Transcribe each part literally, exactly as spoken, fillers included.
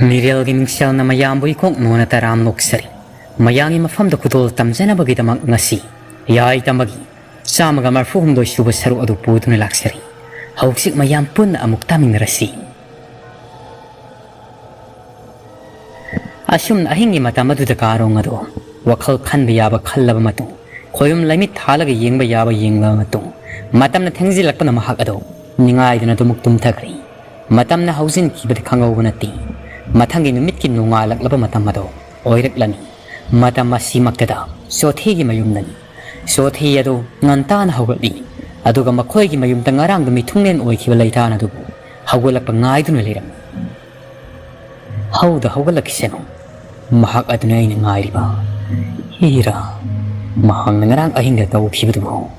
ꯃꯤꯔꯦꯜꯒꯤ ꯃꯤꯡꯁꯦꯜꯅ ꯃꯌꯥꯝꯕꯨ ꯏꯀꯣꯛ ꯅꯣꯟꯅ ꯇꯔꯥꯝ ꯂꯣꯛꯆꯔꯤ꯫ ꯃꯌꯥꯝꯒꯤ ꯃꯐꯝꯗ ꯈꯨꯗꯣꯜ ꯇꯝꯖꯅꯕꯒꯤꯗꯃꯛ ꯉꯁꯤ ꯌꯥꯏ ꯇꯝꯕꯒꯤ ꯆꯥꯝꯃꯒ ꯃꯔꯐꯨ ꯍꯨꯝꯗꯣꯏ ꯁꯨꯕ ꯁꯔꯨꯛ ꯑꯗꯨ ꯄꯨꯗꯨꯅ ꯂꯥꯛꯆꯔꯤ꯫ ꯍꯧꯖꯤꯛ ꯃꯌꯥꯝ ꯄꯨꯟꯅ ꯑꯃꯨꯛ ꯇꯥꯃꯤꯟꯅꯔꯁꯤ꯫ ꯑꯁꯨꯝꯅ ꯑꯍꯤꯡꯒꯤ ꯃꯇꯝ ꯑꯗꯨꯗ ꯀꯥꯔꯣꯡ ꯑꯗꯨ ꯋꯥꯈꯜ ꯈꯟꯕ ꯌꯥꯕ ꯈꯜꯂꯕ ꯃꯇꯨꯡ, ꯈꯣꯏꯔꯨꯝ ꯂꯩꯃꯤꯠ ꯊꯥꯜꯂꯒ ꯌꯦꯡꯕ ꯌꯥꯕ ꯌꯦꯡꯂꯕ ꯃꯇꯨꯡ, ꯃꯇꯝꯅ ꯊꯦꯡꯖꯤꯜꯂꯛꯄꯅ ꯃꯍꯥꯛ ꯑꯗꯨ ꯅꯤꯡꯉꯥꯏꯗꯨꯅ ꯑꯗꯨꯃꯛ ꯇꯨꯝꯊꯈ꯭ꯔꯦ꯫ ꯃꯇꯝꯅ ꯍꯧꯖꯤꯟꯈꯤꯕꯗꯤ ꯈꯪꯍꯧꯕ ꯅꯠꯇꯦ꯫ ꯃꯊꯪꯒꯤ ꯅꯨꯃꯤꯠꯀꯤ ꯅꯣꯡꯉꯥꯜꯂꯛꯂꯕ ꯃꯇꯝ ꯑꯗꯨ ꯑꯣꯏꯔꯛꯂꯅꯤ꯫ ꯃꯇꯝ ꯑꯁꯤꯃꯛꯇꯗ ꯆꯣꯊꯤꯒꯤ ꯃꯌꯨꯝꯗꯅꯤ꯫ ꯆꯣꯊꯤ ꯑꯗꯨ ꯉꯟꯇꯥꯅ ꯍꯧꯒꯠꯂꯤ꯫ ꯑꯗꯨꯒ ꯃꯈꯣꯏꯒꯤ ꯃꯌꯨꯝꯗ ꯉꯔꯥꯡꯗ ꯃꯤꯊꯨꯡꯂꯦꯟ ꯑꯣꯏꯈꯤꯕ ꯂꯩꯇꯥꯟ ꯑꯗꯨꯕꯨ ꯍꯧꯒꯠꯂꯛꯄ ꯉꯥꯏꯗꯨꯅ ꯂꯩꯔꯝꯃꯤ꯫ "ꯍꯧꯗ ꯍꯧꯒꯠꯂꯛꯈꯤꯁꯅꯨ꯫ ꯃꯍꯥꯛ ꯑꯗꯨꯅ ꯑꯩꯅ ꯉꯥꯏꯔꯤꯕ꯫ ꯍꯤꯔꯥ, ꯃꯍꯥꯛꯅ ꯉꯔꯥꯡ ꯑꯍꯤꯡꯗ ꯇꯧꯈꯤꯕꯗꯨꯕꯨ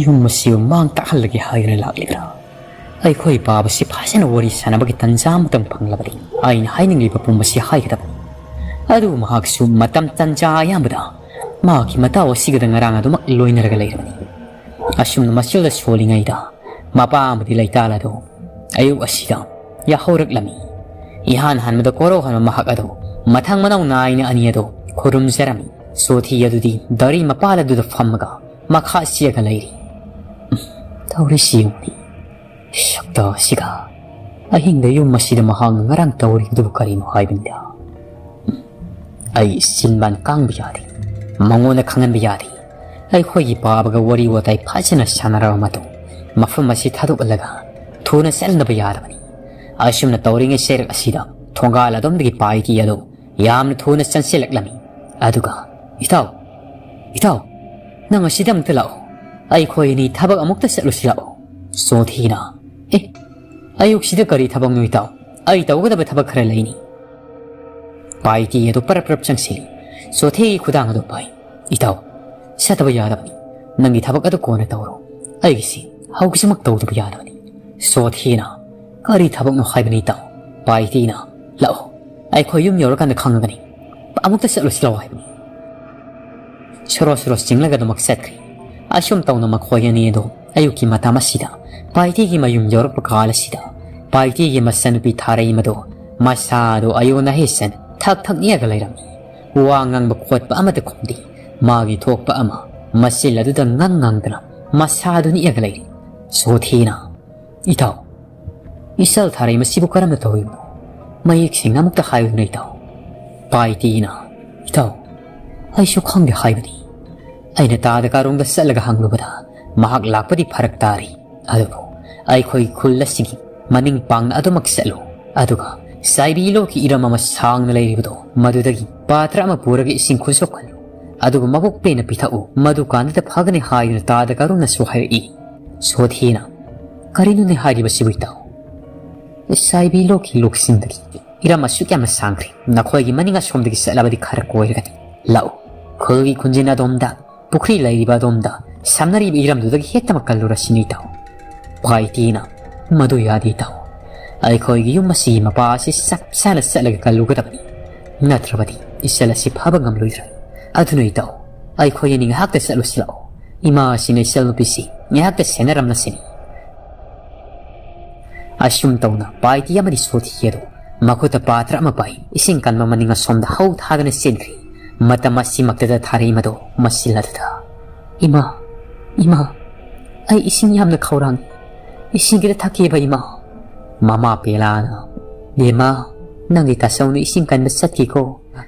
ꯌꯨꯝ ꯑꯁꯤꯕꯨ ꯃꯥꯡ ꯇꯥꯛꯍꯜꯂꯒꯦ ꯍꯥꯏꯗꯨꯅ ꯂꯥꯛꯂꯤꯕ꯭ꯔꯥ?" ꯑꯩꯈꯣꯏ ꯄꯥꯕꯁꯤ ꯐꯖꯅ ꯋꯥꯔꯤ ꯁꯥꯟꯅꯕꯒꯤ ꯇꯟꯖꯥ ꯑꯃꯇꯪ ꯐꯪꯂꯕꯗꯤ ꯑꯩꯅ ꯍꯥꯏꯅꯤꯡꯂꯤꯕ ꯄꯨꯝꯕꯁꯤ ꯍꯥꯏꯒꯗꯕꯅꯤ꯫ ꯑꯗꯨꯕꯨ ꯃꯍꯥꯛꯁꯨ ꯃꯇꯝ ꯇꯟꯖꯥ ꯑꯌꯥꯝꯕꯗ ꯃꯍꯥꯛꯀꯤ ꯃꯇꯥꯎ ꯑꯁꯤꯒꯗ ꯉꯔꯥꯡ ꯑꯗꯨꯃꯛ ꯂꯣꯏꯅꯔꯒ ꯂꯩꯔꯕꯅꯤ꯫ ꯑꯁꯨꯝꯅ ꯃꯆꯤꯜꯗ ꯁꯣꯜꯂꯤꯉꯩꯗ ꯃꯄꯥ ꯑꯃꯗꯤ ꯂꯩꯇꯥꯜ ꯑꯗꯨ ꯑꯌꯨꯛ ꯑꯁꯤꯗ ꯌꯥꯍꯧꯔꯛꯂꯝꯃꯤ꯫ ꯏꯍꯥꯟ ꯍꯥꯟꯕꯗ ꯀꯣꯔꯧꯍꯟꯕ ꯃꯍꯥꯛ ꯑꯗꯨ ꯃꯊꯪ ꯃꯅꯥꯎ ꯅꯥꯏꯅ ꯑꯅꯤ ꯑꯗꯨ ꯈꯨꯔꯨꯝꯖꯔꯝꯃꯤ꯫ ꯁꯣꯊꯤ ꯑꯗꯨꯗꯤ ꯗꯔꯤ ꯃꯄꯥꯜ ꯑꯗꯨꯗ ꯐꯝꯃꯒ ꯃꯈꯥ ꯆꯦꯛꯑꯒ ꯂꯩꯔꯤ꯫ ꯎꯝ, ꯇꯧꯔꯤꯁꯤ ꯌꯦꯡꯉꯨꯅꯤ꯫ ꯁꯛꯇ ꯑꯁꯤꯒ ꯑꯍꯤꯡꯗ ꯌꯨꯝ ꯑꯁꯤꯗ ꯃꯍꯥꯛꯅ ꯉꯔꯥꯡ ꯇꯧꯔꯤꯕꯗꯨꯕꯨ ꯀꯔꯤꯅꯣ ꯍꯥꯏꯕꯅꯤꯗ꯫ ꯎꯝ, ꯑꯩ ꯆꯤꯟꯕꯥꯟ ꯀꯥꯡꯕ ꯌꯥꯗꯦ꯫ ꯃꯉꯣꯟꯗ ꯈꯪꯍꯟꯕ ꯌꯥꯗꯦ꯫ ꯑꯩꯈꯣꯏꯒꯤ ꯄꯥꯕꯒ ꯋꯥꯔꯤ ꯋꯥꯇꯥꯏ ꯐꯖꯅ ꯁꯥꯟꯅꯔꯕ ꯃꯇꯨꯡ ꯃꯐꯝ ꯑꯁꯤ ꯊꯥꯗꯣꯛꯍꯜꯂꯒ ꯊꯨꯅ ꯆꯠꯅꯕ ꯌꯥꯔꯕꯅꯤ꯫ ꯑꯁꯨꯝꯅ ꯇꯧꯔꯤꯉꯩ ꯆꯩꯔꯛ ꯑꯁꯤꯗ ꯊꯣꯡꯒꯥꯜ ꯑꯗꯣꯝꯗꯒꯤ ꯄꯥꯏꯇꯤ ꯑꯗꯨ ꯌꯥꯝꯅ ꯊꯨꯅ ꯆꯪꯁꯤꯜꯂꯛꯂꯝꯃꯤ꯫ ꯑꯗꯨꯒ, "ꯏꯇꯥꯎ, ꯏꯇꯥꯎ, ꯅꯪ ꯑꯁꯤꯗ ꯑꯃꯨꯛꯇ ꯂꯥꯛꯑꯣ꯫ ꯑꯩꯈꯣꯏ ꯑꯅꯤ ꯊꯕꯛ ꯑꯃꯨꯛꯇ ꯆꯠꯂꯨꯁꯤ ꯂꯥꯛꯑꯣ꯫" ꯁꯣꯊꯤꯅ, "ꯑꯦ, ꯑꯌꯨꯛꯁꯤꯗ ꯀꯔꯤ ꯊꯕꯛꯅꯣ ꯏꯇꯥꯎ? ꯑꯩ ꯇꯧꯒꯗꯕ ꯊꯕꯛ ꯈꯔ ꯂꯩꯅꯤ꯫" ꯄꯥꯏꯇꯤ ꯑꯗꯨ ꯄꯔꯞ ꯄꯔꯞ ꯆꯪꯁꯤꯜꯂꯤ꯫ ꯁꯣꯊꯤꯒꯤ ꯈꯨꯗꯥꯡ ꯑꯗꯨ ꯄꯥꯏ꯫ "ꯏꯇꯥꯎ, ꯆꯠꯇꯕ ꯌꯥꯗꯕꯅꯤ꯫ ꯅꯪꯒꯤ ꯊꯕꯛ ꯑꯗꯨ ꯀꯣꯟꯅ ꯇꯧꯔꯣ꯫ ꯑꯩꯒꯤꯁꯤ ꯍꯧꯖꯤꯛꯃꯛ ꯇꯧꯗꯕ ꯌꯥꯗꯕꯅꯤ꯫" ꯁꯣꯊꯤꯅ, "ꯀꯔꯤ ꯊꯕꯛꯅꯣ ꯍꯥꯏꯕꯅꯤ ꯏꯇꯥꯎ?" ꯄꯥꯏꯇꯤꯅ, "ꯂꯥꯛꯑꯣ, ꯑꯩꯈꯣꯏ ꯌꯨꯝ ꯌꯧꯔꯀꯥꯟꯗ ꯈꯪꯉꯒꯅꯤ꯫ ꯑꯃꯨꯛꯇ ꯆꯠꯂꯨꯁꯤ ꯂꯥꯛꯑꯣ ꯍꯥꯏꯕꯅꯤ꯫" ꯁꯣꯔꯣ ꯁꯣꯔꯣ ꯆꯤꯡꯂꯒ ꯑꯗꯨꯃꯛ ꯆꯠꯈ꯭ꯔꯦ꯫ ꯑꯁꯨꯝ ꯇꯧꯅ ꯃꯈꯣꯏ ꯑꯅꯤ ꯑꯗꯨ ꯑꯌꯨꯛꯀꯤ ꯃꯇꯝ ꯑꯁꯤꯗ ꯄꯥꯏꯇꯤꯒꯤ ꯃꯌꯨꯝ ꯌꯧꯔꯛꯄ ꯀꯥꯟ ꯑꯁꯤꯗ ꯄꯥꯏꯇꯤꯒꯤ ꯃꯆꯟꯅꯨꯄꯤ ꯊꯥꯔꯩ ꯃꯗꯨ ꯃꯁꯥꯗꯨ ꯑꯌꯣꯟ ꯑꯍꯦꯁꯟ ꯊꯛ ꯊꯛ ꯅꯤꯛꯑꯒ ꯂꯩꯔꯝꯃꯤ꯫ ꯋꯥ ꯉꯥꯡꯕ ꯈꯣꯠꯄ ꯑꯃꯠꯇ ꯈꯨꯝꯗꯦ꯫ ꯃꯥꯒꯤ ꯊꯣꯛꯄ ꯑꯃ ꯃꯆꯤꯜ ꯑꯗꯨꯗ ꯉꯥꯡ ꯉꯥꯡꯗꯅ ꯃꯁꯥꯗꯨ ꯅꯤꯛꯑꯒ ꯂꯩꯔꯤ꯫ ꯁꯣꯊꯤꯅ, "ꯏꯇꯥꯎ, ꯏꯆꯜ ꯊꯥꯔꯩ ꯃꯁꯤꯕꯨ ꯀꯔꯝꯅ ꯇꯧꯔꯤꯕꯅꯣ? ꯃꯌꯦꯛ ꯁꯦꯡꯅ ꯑꯃꯨꯛꯇ ꯍꯥꯏꯌꯨꯅ ꯏꯇꯥꯎ꯫" ꯄꯥꯏꯇꯤꯅ, "ꯏꯇꯥꯎ, ꯑꯩꯁꯨ ꯈꯪꯗꯦ ꯍꯥꯏꯕꯅꯤ꯫ ꯑꯩꯅ ꯇꯥꯗ ꯀꯥꯔꯣꯡꯗ ꯆꯠꯂꯒ ꯍꯪꯂꯨꯕꯗ ꯃꯍꯥꯛ ꯂꯥꯛꯄꯗꯤ ꯐꯔꯛ ꯇꯥꯔꯤ꯫ ꯑꯗꯨꯕꯨ ꯑꯩꯈꯣꯏ ꯈꯨꯜ ꯑꯁꯤꯒꯤ ꯃꯅꯤꯡ ꯄꯥꯡꯅ ꯑꯗꯨꯃꯛ ꯆꯠꯂꯨ꯫ ꯑꯗꯨꯒ ꯆꯥꯏꯕꯤ ꯂꯣꯛꯀꯤ ꯏꯔꯝ ꯑꯃ ꯁꯥꯡꯅ ꯂꯩꯔꯤꯕꯗꯣ, ꯃꯗꯨꯗꯒꯤ ꯄꯥꯇ꯭ꯔ ꯑꯃ ꯄꯨꯔꯒ ꯏꯁꯤꯡ ꯈꯨꯠꯁꯣꯛꯍꯜꯂꯨ꯫ ꯑꯗꯨꯒ ꯃꯕꯨꯛ ꯄꯦꯟꯅ ꯄꯤꯊꯛꯎ꯫ ꯃꯗꯨꯀꯥꯟꯗꯨꯗ ꯐꯒꯅꯤ ꯍꯥꯏꯗꯨꯅ ꯇꯥꯗ ꯀꯥꯔꯣꯡꯅꯁꯨ ꯍꯥꯏꯔꯛꯏ꯫" ꯁꯣꯊꯤꯅ, "ꯀꯔꯤꯅꯣꯅꯦ ꯍꯥꯏꯔꯤꯕꯁꯤꯕꯨ ꯏꯇꯥꯎ? ꯆꯥꯏꯕꯤ ꯂꯣꯛꯀꯤ ꯂꯣꯛꯁꯤꯡꯗꯒꯤ ꯏꯔꯝ ꯑꯁꯨꯛ ꯌꯥꯝꯅ ꯁꯥꯡꯈ꯭ꯔꯦ꯫ ꯅꯈꯣꯏꯒꯤ ꯃꯅꯤꯡ ꯑꯁꯣꯝꯗꯒꯤ ꯆꯠꯂꯕꯗꯤ ꯈꯔ ꯀꯣꯏꯔꯒꯗꯤ ꯂꯥꯛꯎ꯫ ꯈꯨꯜꯒꯤ ꯈꯨꯟꯖꯤꯟ ꯑꯗꯣꯝꯗ, ꯄꯨꯈ꯭ꯔꯤ ꯂꯩꯔꯤꯕ ꯑꯗꯣꯝꯗ ꯁꯝꯅꯔꯤꯕ ꯏꯔꯝꯗꯨꯗꯒꯤ ꯍꯦꯛꯇꯃꯛ ꯀꯜꯂꯨꯔꯁꯤꯅꯤ ꯏꯇꯥꯎ꯫" ꯄꯥꯏꯇꯤꯅ, "ꯃꯗꯨ ꯌꯥꯗꯦ ꯏꯇꯥꯎ꯫ ꯑꯩꯈꯣꯏꯒꯤ ꯌꯨꯝ ꯑꯁꯤꯒꯤ ꯃꯄꯥ ꯑꯁꯤ ꯆꯞ ꯆꯥꯅ ꯆꯠꯂꯒ ꯀꯜꯂꯨꯒꯗꯕꯅꯤ꯫ ꯅꯠꯇ꯭ꯔꯕꯗꯤ ꯏꯆꯜ ꯑꯁꯤ ꯐꯕ ꯉꯝꯂꯣꯏꯗ꯭ꯔꯥ꯫ ꯑꯗꯨꯅ ꯏꯇꯥꯎ, ꯑꯩꯈꯣꯏ ꯑꯅꯤ ꯉꯥꯏꯍꯥꯛꯇ ꯆꯠꯂꯨꯁꯤ ꯂꯥꯛꯑꯣ꯫ ꯏꯃꯥ ꯑꯁꯤꯅ ꯏꯆꯜ ꯅꯨꯄꯤꯁꯤ ꯉꯥꯏꯍꯥꯛꯇ ꯁꯦꯟꯅꯔꯝꯂꯁꯤꯅꯤ꯫" ꯑꯁꯨꯝ ꯇꯧꯅ ꯄꯥꯏꯇꯤ ꯑꯃꯗꯤ ꯁꯣꯊꯤ ꯑꯗꯨ ꯃꯈꯨꯠꯇ ꯄꯥꯇ꯭ꯔ ꯑꯃ ꯄꯥꯏ ꯏꯁꯤꯡ ꯀꯟꯕ ꯃꯅꯤꯡ ꯑꯁꯣꯝꯗ ꯍꯧ ꯊꯥꯗꯨꯅ ꯆꯦꯟꯈ꯭ꯔꯦ꯫ ꯃꯇꯝ ꯑꯁꯤꯃꯛꯇꯗ ꯊꯥꯔꯩ ꯃꯗꯣ ꯃꯆꯤꯜ ꯑꯗꯨꯗ, "ꯏꯃꯥ, ꯏꯃꯥ, ꯑꯩ ꯏꯁꯤꯡ ꯌꯥꯝꯅ ꯈꯧꯔꯥꯡꯏ꯫ ꯏꯁꯤꯡ ꯈꯤꯇ ꯊꯛꯀꯦꯕ ꯏꯃꯥ꯫" ꯃꯃꯥ ꯄꯦꯂꯥꯅ, "ꯕꯦꯝꯃ, ꯅꯪꯒꯤ ꯇꯥꯆꯧꯅ ꯏꯁꯤꯡ ꯀꯟꯕ ꯆꯠꯈꯤꯀꯣ꯫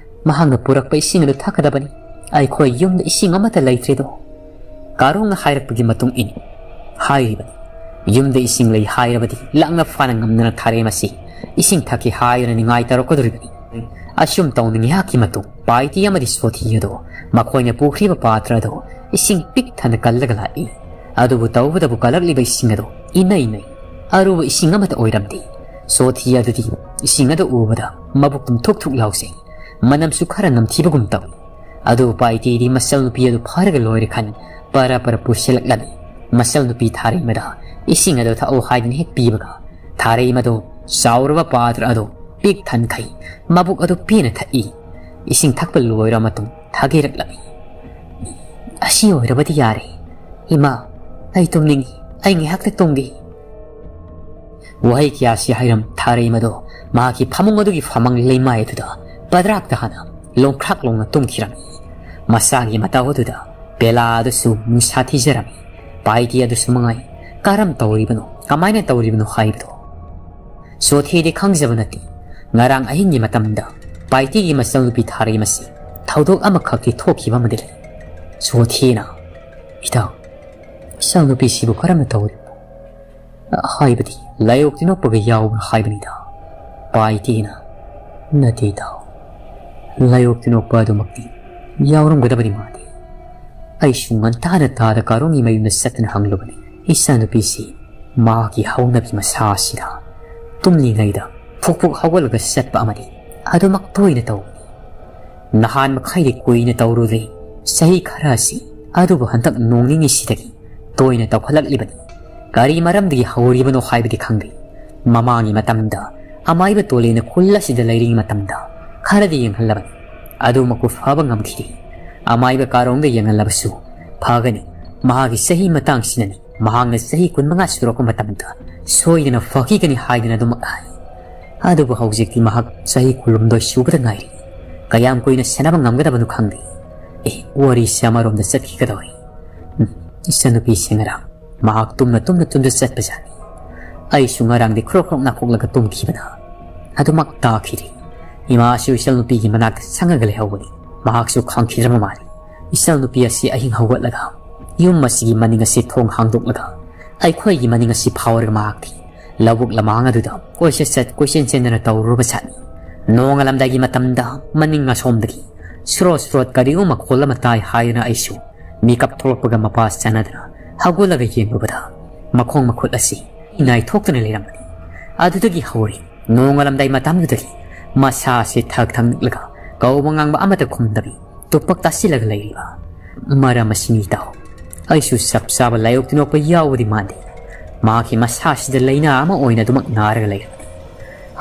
ꯃꯍꯥꯛꯅ ꯄꯨꯔꯛꯄ ꯏꯁꯤꯡ ꯑꯗꯨ ꯊꯛꯀꯗꯕꯅꯤ꯫ ꯑꯩꯈꯣꯏ ꯌꯨꯝꯗ ꯏꯁꯤꯡ ꯑꯃꯠꯇ ꯂꯩꯇ꯭ꯔꯦꯗꯣ꯫" ꯀꯥꯔꯣꯡꯅ ꯍꯥꯏꯔꯛꯄꯒꯤ ꯃꯇꯨꯡ ꯏꯟꯅ ꯍꯥꯏꯔꯤꯕꯅꯤ꯫ ꯌꯨꯝꯗ ꯏꯁꯤꯡ ꯂꯩ ꯍꯥꯏꯔꯕꯗꯤ ꯂꯥꯛꯅ ꯐꯥꯅ ꯉꯝꯗꯅ ꯊꯥꯔꯦꯝ ꯑꯁꯤ ꯏꯁꯤꯡ ꯊꯛꯀꯦ ꯍꯥꯏꯗꯨꯅ ꯅꯤꯡꯉꯥꯏ ꯇꯧꯔꯛꯀꯗꯧꯔꯤꯕꯅꯤ꯫ ꯑꯁꯨꯝ ꯇꯧꯅ ꯉꯥꯏꯍꯥꯛꯀꯤ ꯃꯇꯨꯡ ꯄꯥꯏꯇꯤ ꯑꯃꯗꯤ ꯁꯣꯊꯤ ꯑꯗꯣ ꯃꯈꯣꯏꯅ ꯄꯨꯈ꯭ꯔꯤꯕ ꯄꯥꯇ꯭ꯔ ꯑꯗꯣ ꯏꯁꯤꯡ ꯄꯤꯛ ꯊꯟꯅ ꯀꯜꯂꯒ ꯂꯥꯛꯏ꯫ ꯑꯗꯨꯕꯨ ꯇꯧꯕꯇꯕꯨ ꯀꯜꯂꯛꯂꯤꯕ ꯏꯁꯤꯡ ꯑꯗꯣ ꯏꯅꯩ ꯅꯩ, ꯑꯔꯨꯕ ꯏꯁꯤꯡ ꯑꯃꯠꯇ ꯑꯣꯏꯔꯝꯗꯦ꯫ ꯁꯣꯊꯤ ꯑꯗꯨꯗꯤ ꯏꯁꯤꯡ ꯑꯗꯨ ꯎꯕꯗ ꯃꯕꯨꯛ ꯇꯨꯝ ꯊꯨꯛ ꯊꯨꯛ ꯂꯥꯎꯖꯩ꯫ ꯃꯅꯝꯁꯨ ꯈꯔ ꯅꯝꯊꯤꯕꯒꯨꯝ ꯇꯧꯏ꯫ ꯑꯗꯨꯕꯨ ꯄꯥꯏꯇꯤꯗꯤ ꯃꯆꯜ ꯅꯨꯄꯤ ꯑꯗꯨ ꯐꯥꯔꯒ ꯂꯣꯏꯔꯦ ꯈꯟ ꯄꯔ ꯄꯔ ꯄꯨꯁꯤꯜꯂꯛꯂꯝꯃꯤ꯫ ꯃꯆꯜ ꯅꯨꯄꯤ ꯊꯥꯔꯩꯃꯗ ꯏꯁꯤꯡ ꯑꯗꯨ ꯊꯛꯎ ꯍꯥꯏꯗꯨꯅ ꯍꯦꯛ ꯄꯤꯕꯒ ꯊꯥꯔꯩꯃꯗꯨ ꯆꯥꯎꯔꯕ ꯄꯥꯇ꯭ꯔ ꯑꯗꯨ ꯄꯤꯛ ꯊꯟꯈꯩ ꯃꯕꯨꯛ ꯑꯗꯨ ꯄꯦꯟꯅ ꯊꯛꯏ꯫ ꯏꯁꯤꯡ ꯊꯛꯄ ꯂꯣꯏꯔꯕ ꯃꯇꯨꯡ ꯊꯥꯒꯦꯔꯛꯂꯝꯃꯤ꯫ "ꯑꯁꯤ ꯑꯣꯏꯔꯕꯗꯤ ꯌꯥꯔꯦ꯫ ꯏꯃꯥ, ꯑꯩ ꯇꯨꯝꯅꯤꯡꯏ꯫ ꯑꯩ ꯉꯥꯏꯍꯥꯛꯇ ꯇꯨꯝꯒꯦ꯫" ꯋꯥꯍꯩ ꯀꯌꯥꯁꯤ ꯍꯥꯏꯔꯝ ꯊꯥꯔꯩꯃꯗꯣ ꯃꯍꯥꯛꯀꯤ ꯐꯃꯨꯡ ꯑꯗꯨꯒꯤ ꯐꯃꯪ ꯂꯩꯃꯥꯏ ꯑꯗꯨꯗ ꯄꯗ꯭ꯔꯥꯛꯇ ꯍꯥꯟꯅ ꯂꯣꯡꯈ꯭ꯔꯥꯛ ꯂꯣꯡꯅ ꯇꯨꯝꯈꯤꯔꯝꯃꯤ꯫ ꯃꯁꯥꯒꯤ ꯃꯇꯧ ꯑꯗꯨꯗ ꯕꯦꯂꯥ ꯑꯗꯨꯁꯨ ꯅꯨꯡꯁꯥ ꯊꯤꯖꯔꯝꯃꯤ꯫ ꯄꯥꯏꯇꯤ ꯑꯗꯨꯁꯨ ꯃꯉꯥꯏ, ꯀꯔꯝ ꯇꯧꯔꯤꯕꯅꯣ, ꯀꯃꯥꯏꯅ ꯇꯧꯔꯤꯕꯅꯣ ꯍꯥꯏꯕꯗꯣ꯫ ꯁꯣꯊꯤꯗꯤ ꯈꯪꯖꯕ ꯅꯠꯇꯦ꯫ ꯉꯔꯥꯡ ꯑꯍꯤꯡꯒꯤ ꯃꯇꯝꯗ ꯄꯥꯏꯇꯤꯒꯤ ꯃꯆꯜꯅꯨꯄꯤ ꯊꯥꯔꯩꯃꯁꯤ ꯊꯧꯗꯣꯛ ꯑꯃꯈꯛꯇꯤ ꯊꯣꯛꯈꯤꯕ ꯑꯃꯗꯤ ꯂꯩ꯫ ꯁꯣꯊꯤꯅ, "ꯏꯇꯥꯎ, ꯏꯆꯥꯅꯨꯄꯤꯁꯤꯕꯨ ꯀꯔꯝꯅ ꯇꯧꯔꯤꯕꯅꯣ? ꯍꯥꯏꯕꯗꯤ ꯂꯥꯏꯑꯣꯛ ꯇꯤꯟꯑꯣꯛꯄꯒ ꯌꯥꯎꯕ꯭ꯔꯥ ꯍꯥꯏꯕꯅꯤꯗ?" ꯄꯥꯏꯇꯤꯅ, "ꯅꯠꯇꯦ ꯏꯇꯥꯎ, ꯂꯥꯏꯑꯣꯛ ꯇꯤꯟꯑꯣꯛꯄ ꯑꯗꯨꯃꯛꯇꯤ ꯌꯥꯎꯔꯝꯒꯗꯕꯗꯤ ꯃꯥꯟꯗꯦ꯫ ꯑꯩꯁꯨ ꯉꯟꯇꯥꯅ ꯇꯥꯗ ꯀꯥꯔꯣꯡꯒꯤ ꯃꯌꯨꯝꯗ ꯆꯠꯇꯨꯅ ꯍꯪꯂꯨꯕꯅꯤ꯫ ꯏꯆꯥꯅꯨꯄꯤꯁꯤ ꯃꯍꯥꯛꯀꯤ ꯍꯧꯅꯕꯤ ꯃꯁꯥ ꯑꯁꯤꯗ ꯇꯨꯝꯂꯤꯉꯩꯗ ꯐꯨꯛ ꯐꯨꯛ ꯍꯧꯒꯠꯂꯒ ꯆꯠꯄ ꯑꯃꯗꯤ ꯑꯗꯨꯃꯛ ꯇꯣꯏꯅ ꯇꯧꯕꯅꯤ꯫ ꯅꯍꯥꯟ ꯃꯈꯩꯗꯤ ꯀꯨꯏꯅ ꯇꯧꯔꯨꯗꯦ꯫ ꯆꯍꯤ ꯈꯔ ꯑꯁꯤ, ꯑꯗꯨꯕꯨ ꯍꯟꯗꯛ ꯅꯣꯡ ꯅꯤꯅꯤꯁꯤꯗꯒꯤ ꯇꯣꯏꯅ ꯇꯧꯈꯠꯂꯛꯂꯤꯕꯅꯤ꯫ ꯀꯔꯤ ꯃꯔꯝꯗꯒꯤ ꯍꯧꯔꯤꯕꯅꯣ ꯍꯥꯏꯕꯗꯤ ꯈꯪꯗꯦ꯫ ꯃꯃꯥꯡꯒꯤ ꯃꯇꯝꯗ ꯑꯃꯥꯏꯕ ꯇꯣꯂꯦꯅ ꯈꯨꯜ ꯑꯁꯤꯗ ꯂꯩꯔꯤꯉꯩ ꯃꯇꯝꯗ ꯈꯔꯗꯤ ꯌꯦꯡꯍꯜꯂꯕꯅꯤ꯫ ꯑꯗꯨꯃꯛꯄꯨ ꯐꯕ ꯉꯝꯈꯤꯗꯦ꯫ ꯑꯃꯥꯏꯕ ꯀꯥꯔꯣꯡꯗ ꯌꯦꯡꯍꯜꯂꯕꯁꯨ ꯐꯒꯅꯤ꯫ ꯃꯍꯥꯛꯀꯤ ꯆꯍꯤ ꯃꯇꯥꯡꯁꯤꯅꯅꯤ꯫ ꯃꯍꯥꯛꯅ ꯆꯍꯤ ꯀꯨꯟꯃꯉꯥ ꯁꯨꯔꯛꯄ ꯃꯇꯝꯗ ꯁꯣꯏꯗꯅ ꯐꯈꯤꯒꯅꯤ ꯍꯥꯏꯗꯨꯅ ꯑꯗꯨꯃꯛ ꯍꯥꯏ꯫ ꯑꯗꯨꯕꯨ ꯍꯧꯖꯤꯛꯇꯤ ꯃꯍꯥꯛ ꯆꯍꯤ ꯀꯨꯟꯍꯨꯝꯗꯣꯏ ꯁꯨꯕꯗ ꯉꯥꯏꯔꯤ꯫ ꯀꯌꯥꯝ ꯀꯨꯏꯅ ꯁꯦꯟꯅꯕ ꯉꯝꯒꯗꯕꯅꯣ ꯈꯪꯗꯦ꯫ ꯑꯦ, ꯋꯥꯔꯤꯁꯦ ꯑꯃꯔꯣꯝꯗ ꯆꯠꯈꯤꯒꯗꯧꯔꯦ꯫ ꯎꯝ, ꯏꯆꯟꯅꯨꯄꯤꯁꯦ ꯉꯔꯥꯡ ꯃꯍꯥꯛ ꯇꯨꯝꯅ ꯇꯨꯝꯅ ꯇꯨꯝꯗ ꯆꯠꯄꯖꯥꯠꯅꯤ꯫ ꯑꯩꯁꯨ ꯉꯔꯥꯡꯗꯤ ꯈ꯭ꯔꯣꯛ ꯈ꯭ꯔꯣꯛ ꯅꯥꯈꯣꯛꯂꯒ ꯇꯨꯝꯈꯤꯕꯅ ꯑꯗꯨꯃꯛ ꯇꯥꯈꯤꯗꯦ꯫ ꯏꯃꯥꯁꯨ ꯏꯆꯟꯅꯨꯄꯤꯒꯤ ꯃꯅꯥꯛꯇ ꯁꯪꯉꯒ ꯂꯩꯍꯧꯕꯅꯤ꯫ ꯃꯍꯥꯛꯁꯨ ꯈꯪꯈꯤꯗ꯭ꯔꯕ ꯃꯥꯜꯂꯤ꯫ ꯏꯆꯟꯅꯨꯄꯤ ꯑꯁꯤ ꯑꯍꯤꯡ ꯍꯧꯒꯠꯂꯒ ꯌꯨꯝ ꯑꯁꯤꯒꯤ ꯃꯅꯤꯡ ꯑꯁꯤ ꯊꯣꯡ ꯍꯥꯡꯗꯣꯛꯂꯒ ꯑꯩꯈꯣꯏꯒꯤ ꯃꯅꯤꯡ ꯑꯁꯤ ꯐꯥꯎꯔꯒ ꯃꯍꯥꯛꯇꯤ ꯂꯧꯕꯨꯛ ꯂꯃꯥꯡ ꯑꯗꯨꯗ ꯀꯣꯏꯆꯠ ꯆꯠ ꯀꯣꯏꯆꯦꯟ ꯆꯦꯟꯗꯨꯅ ꯇꯧꯔꯨꯔꯕ ꯖꯥꯠꯅꯤ꯫ ꯅꯣꯡꯉꯥꯜꯂꯝꯗꯥꯏꯒꯤ ꯃꯇꯝꯗ ꯃꯅꯤꯡ ꯑꯁꯣꯝꯗꯒꯤ ꯁ꯭ꯔꯣꯠ ꯁ꯭ꯔꯣꯠ ꯀꯔꯤꯒꯨꯝꯕ ꯃꯈꯣꯜ ꯑꯃ ꯇꯥꯏ ꯍꯥꯏꯗꯨꯅ ꯑꯩꯁꯨ ꯃꯤꯀꯞ ꯊꯣꯛꯂꯛꯄꯒ ꯃꯄꯥ ꯆꯥꯟꯅꯗꯅ ꯍꯧꯒꯠꯂꯒ ꯌꯦꯡꯂꯨꯕꯗ ꯃꯈꯣꯡ ꯃꯈꯨꯠ ꯑꯁꯤ ꯅꯥꯏꯊꯣꯛꯇꯨꯅ ꯂꯩꯔꯝꯕꯅꯤ꯫ ꯑꯗꯨꯗꯒꯤ ꯍꯧꯔꯦ ꯅꯣꯡꯉꯥꯜꯂꯝꯗꯥꯏ ꯃꯇꯝꯗꯨꯗꯒꯤ ꯃꯁꯥ ꯑꯁꯤ ꯊꯛ ꯊꯛ ꯅꯤꯛꯂꯒ ꯀꯧꯕ ꯉꯥꯡꯕ ꯑꯃꯠꯇ ꯈꯨꯝꯗꯕꯤ ꯇꯨꯞꯄꯛ ꯇꯥꯁꯤꯜꯂꯒ ꯂꯩꯔꯤꯕ꯫ ꯃꯔꯝ ꯑꯁꯤꯅꯤ ꯏꯇꯥꯎ, ꯑꯩꯁꯨ ꯆꯞ ꯆꯥꯕ ꯂꯥꯏꯑꯣꯛ ꯇꯤꯟꯑꯣꯛꯄ ꯌꯥꯎꯕꯗꯤ ꯃꯥꯟꯗꯦ꯫ ꯃꯍꯥꯛꯀꯤ ꯃꯁꯥꯁꯤꯗ ꯂꯥꯏꯅꯥ ꯑꯃ ꯑꯣꯏꯅ ꯑꯗꯨꯃꯛ ꯅꯥꯔꯒ ꯂꯩꯔꯕꯅꯤ꯫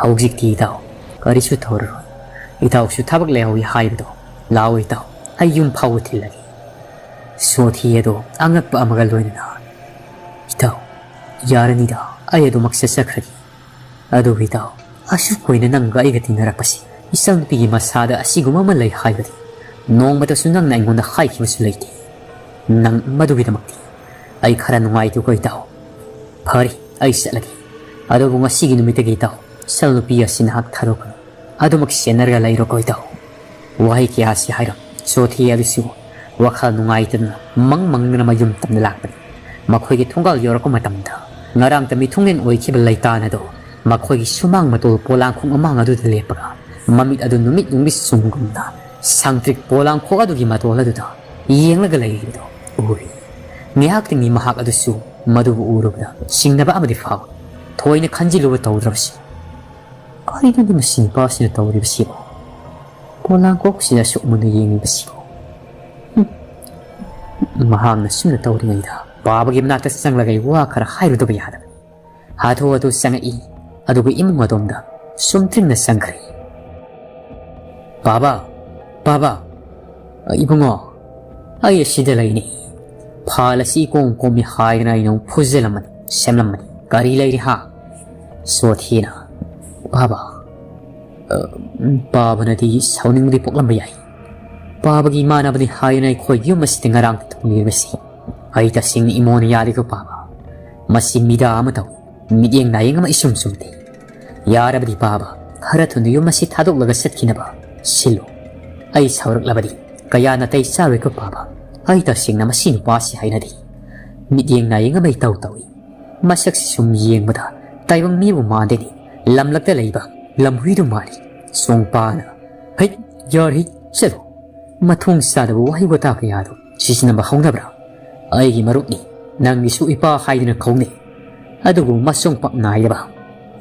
ꯍꯧꯖꯤꯛꯇꯤ ꯏꯇꯥꯎ, ꯀꯔꯤꯁꯨ ꯇꯧꯔꯔꯣꯏ꯫ ꯏꯇꯥꯎꯁꯨ ꯊꯕꯛ ꯂꯩꯍꯧꯏ ꯍꯥꯏꯕꯗꯣ꯫ ꯂꯥꯛꯑꯣ ꯏꯇꯥꯎ, ꯑꯩ ꯌꯨꯝ ꯐꯥꯎꯕ ꯊꯤꯜꯂꯒꯦ꯫ ꯁꯣꯊꯤ ꯑꯗꯣ ꯑꯉꯛꯄ ꯑꯃꯒ ꯂꯣꯏꯅꯅ, "ꯏꯇꯥꯎ, ꯌꯥꯔꯅꯤꯗ, ꯑꯩ ꯑꯗꯨꯃꯛ ꯆꯠꯆꯈ꯭ꯔꯒꯦ꯫ ꯑꯗꯨꯕꯨ ꯏꯇꯥꯎ, ꯑꯁꯨꯛ ꯀꯨꯏꯅ ꯅꯪꯒ ꯑꯩꯒ ꯇꯤꯟꯅꯔꯛꯄꯁꯤ, ꯏꯆꯟꯅꯨꯄꯤꯒꯤ ꯃꯁꯥꯗ ꯑꯁꯤꯒꯨꯝꯕ ꯑꯃ ꯂꯩ ꯍꯥꯏꯕꯗꯤ ꯅꯣꯡꯃꯇꯁꯨ ꯅꯪꯅ ꯑꯩꯉꯣꯟꯗ ꯍꯥꯏꯈꯤꯕꯁꯨ ꯂꯩꯇꯦ꯫ ꯅꯪ ꯃꯗꯨꯒꯤꯗꯃꯛꯇꯤ ꯑꯩ ꯈꯔ ꯅꯨꯡꯉꯥꯏꯇꯦꯀꯣ ꯏꯇꯥꯎ꯫ ꯐꯔꯦ, ꯑꯩ ꯆꯠꯂꯒꯦ꯫ ꯑꯗꯨꯕꯨ ꯉꯁꯤꯒꯤ ꯅꯨꯃꯤꯠꯇꯒꯤ ꯏꯇꯥꯎ, ꯏꯆꯟꯅꯨꯄꯤ ꯑꯁꯤ ꯅꯍꯥꯛ ꯊꯥꯗꯣꯛꯀꯅꯨ꯫ ꯑꯗꯨꯃꯛ ꯁꯦꯟꯅꯔꯒ ꯂꯩꯔꯣꯀꯣ ꯏꯇꯥꯎ꯫ ꯋꯥꯍꯩ ꯀꯌꯥꯁꯤ ꯍꯥꯏꯔꯝ ꯆꯣꯊꯤ ꯑꯗꯨꯁꯨ ꯋꯥꯈꯜ ꯅꯨꯡꯉꯥꯏꯇꯗꯅ ꯃꯪ ꯃꯪꯗꯨꯅ ꯃꯌꯨꯝ ꯇꯝꯅ ꯂꯥꯛꯄꯅꯤ꯫ ꯃꯈꯣꯏꯒꯤ ꯊꯣꯡꯒꯥꯜ ꯌꯧꯔꯛꯄ ꯃꯇꯝꯗ ꯉꯔꯥꯡꯇ ꯃꯤꯊꯨꯡꯂꯦꯟ ꯑꯣꯏꯈꯤꯕ ꯂꯩꯇꯥꯟ ꯑꯗꯣ ꯃꯈꯣꯏꯒꯤ ꯁꯨꯃꯥꯡ ꯃꯇꯣꯜ ꯄꯣꯂꯥꯡꯈꯣꯡ ꯑꯃꯥꯡ ꯑꯗꯨꯗ ꯂꯦꯞꯄꯒ ꯃꯃꯤꯠ ꯑꯗꯨ ꯅꯨꯃꯤꯠ ꯌꯨꯡꯕꯤ ꯁꯨꯝꯒꯨꯝꯅ ꯁꯥꯡꯇ꯭ꯔꯤꯛ ꯄꯣꯂꯥꯡꯈꯣꯛ ꯑꯗꯨꯒꯤ ꯃꯇꯣꯜ ꯑꯗꯨꯗ ꯌꯦꯡꯂꯒ ꯂꯩꯔꯤꯕꯗꯨ ꯎꯔꯤ꯫ ꯉꯥꯏꯍꯥꯛꯇꯪꯒꯤ ꯃꯍꯥꯛ ꯑꯗꯨꯁꯨ ꯃꯗꯨꯕꯨ ꯎꯔꯨꯕꯗ ꯆꯤꯡꯅꯕ ꯑꯃꯗꯤ ꯐꯥꯎꯏ꯫ ꯊꯣꯏꯅ ꯈꯟꯖꯤꯜꯂꯨꯕ ꯇꯧꯗ꯭ꯔꯕꯁꯤ꯫ ꯀꯔꯤꯅꯣꯅꯦ ꯃꯁꯤ ꯅꯨꯄꯥꯁꯤꯅ ꯇꯧꯔꯤꯕꯁꯤꯕꯣ? ꯄꯣꯂꯥꯡꯈꯣꯛꯁꯤꯗ ꯑꯁꯨꯛ ꯃꯨꯟꯅ ꯌꯦꯡꯂꯤꯕꯁꯤꯕꯣ? ꯍꯨꯝ꯫ ꯃꯍꯥꯛꯅ ꯁꯨꯝꯅ ꯇꯧꯔꯤꯉꯩꯗ ꯄꯥꯕꯒꯤ ꯃꯅꯥꯛꯇ ꯆꯪꯂꯒ ꯑꯩ ꯋꯥ ꯈꯔ ꯍꯥꯏꯔꯨꯗꯕ ꯌꯥꯗꯕꯅꯤ꯫ ꯍꯥꯊꯨ ꯍꯥꯊꯨ ꯆꯪꯉꯛꯏ꯫ ꯑꯗꯨꯒ ꯏꯃꯨꯡ ꯑꯗꯣꯝꯗ ꯁꯨꯝꯇ꯭ꯔꯤꯡꯅ ꯆꯪꯈ꯭ꯔꯦ꯫ "ꯄꯥꯕ, ꯄꯥꯕ, ꯏꯕꯨꯡꯉꯣ, ꯑꯩ ꯑꯁꯤꯗ ꯂꯩꯅꯤ꯫ ꯐꯥꯜ ꯑꯁꯤ ꯏꯀꯣꯝ ꯀꯣꯝꯃꯤ ꯍꯥꯏꯗꯅ ꯑꯩꯅ ꯑꯃꯨꯛ ꯐꯨꯖꯜꯂꯝꯕꯅꯤ, ꯁꯦꯝꯂꯝꯕꯅꯤ꯫ ꯀꯔꯤ ꯂꯩꯔꯤ ꯍꯥ?" ꯁꯣꯊꯤꯅ, "ꯄꯥꯕ, ꯑ, ꯄꯥꯕꯅꯗꯤ ꯁꯥꯎꯅꯤꯡꯕꯗꯤ ꯄꯣꯛꯂꯝꯕ ꯌꯥꯏ꯫ ꯄꯥꯕꯒꯤ ꯏꯃꯥꯟꯅꯕꯅꯤ ꯍꯥꯏꯗꯅ ꯑꯩꯈꯣꯏ ꯌꯨꯝ ꯑꯁꯤꯗ ꯉꯔꯥꯡ ꯊꯣꯡꯕꯤꯔꯤꯕꯁꯤ꯫ ꯑꯩ ꯇꯁꯦꯡꯅ ꯏꯃꯣꯟꯅ ꯌꯥꯗꯦꯀꯣ ꯄꯥꯕ꯫ ꯃꯁꯤ ꯃꯤꯗꯥ ꯑꯃ ꯇꯧꯏ꯫ ꯃꯤꯠꯌꯦꯡ ꯅꯥꯌꯦꯡ ꯑꯃ ꯏꯁꯨꯝ ꯆꯨꯝꯗꯦ꯫ ꯌꯥꯔꯕꯗꯤ ꯄꯥꯕ, ꯈꯔ ꯊꯨꯅ ꯌꯨꯝ ꯑꯁꯤ ꯊꯥꯗꯣꯛꯂꯒ ꯆꯠꯈꯤꯅꯕ ꯁꯤꯜꯂꯨ꯫ ꯑꯩ ꯁꯥꯎꯔꯛꯂꯕꯗꯤ ꯀꯌꯥ ꯅꯥꯇꯩ ꯆꯥꯔꯣꯏꯀꯣ ꯄꯥꯕ꯫ ꯑꯩ ꯇꯁꯦꯡꯅ ꯃꯁꯤ ꯅꯨꯄꯥꯁꯤ ꯍꯩꯅꯗꯦ꯫ ꯃꯤꯠꯌꯦꯡ ꯅꯥꯌꯦꯡ ꯑꯃ ꯏꯇꯧ ꯇꯧꯏ꯫ ꯃꯁꯛꯁꯤ ꯁꯨꯝ ꯌꯦꯡꯕꯗ ꯇꯥꯏꯕꯪ ꯃꯤꯕꯨ ꯃꯥꯟꯗꯦꯅꯦ꯫ ꯂꯝꯂꯛꯇ ꯂꯩꯕ ꯂꯝꯍꯨꯏꯗꯨ ꯃꯥꯜꯂꯤ꯫ ꯁꯣꯡꯄꯥꯅ, "ꯍꯩꯠ, ꯌꯥꯔꯦ, ꯆꯠꯂꯣ꯫ ꯃꯊꯣꯡ ꯆꯥꯗꯕ ꯋꯥꯍꯩ ꯋꯥꯇꯥ ꯀꯌꯥꯗꯨ ꯁꯤꯖꯤꯟꯅꯕ ꯍꯧꯅꯕ꯭ꯔꯥ? ꯑꯩꯒꯤ ꯃꯔꯨꯞꯅꯤ, ꯅꯪꯒꯤꯁꯨ ꯏꯄꯥ ꯍꯥꯏꯗꯨꯅ ꯀꯧꯅꯩ꯫ ꯑꯗꯨꯕꯨ ꯃꯁꯣꯡ ꯄꯥꯛ ꯅꯥꯏꯗꯕ꯫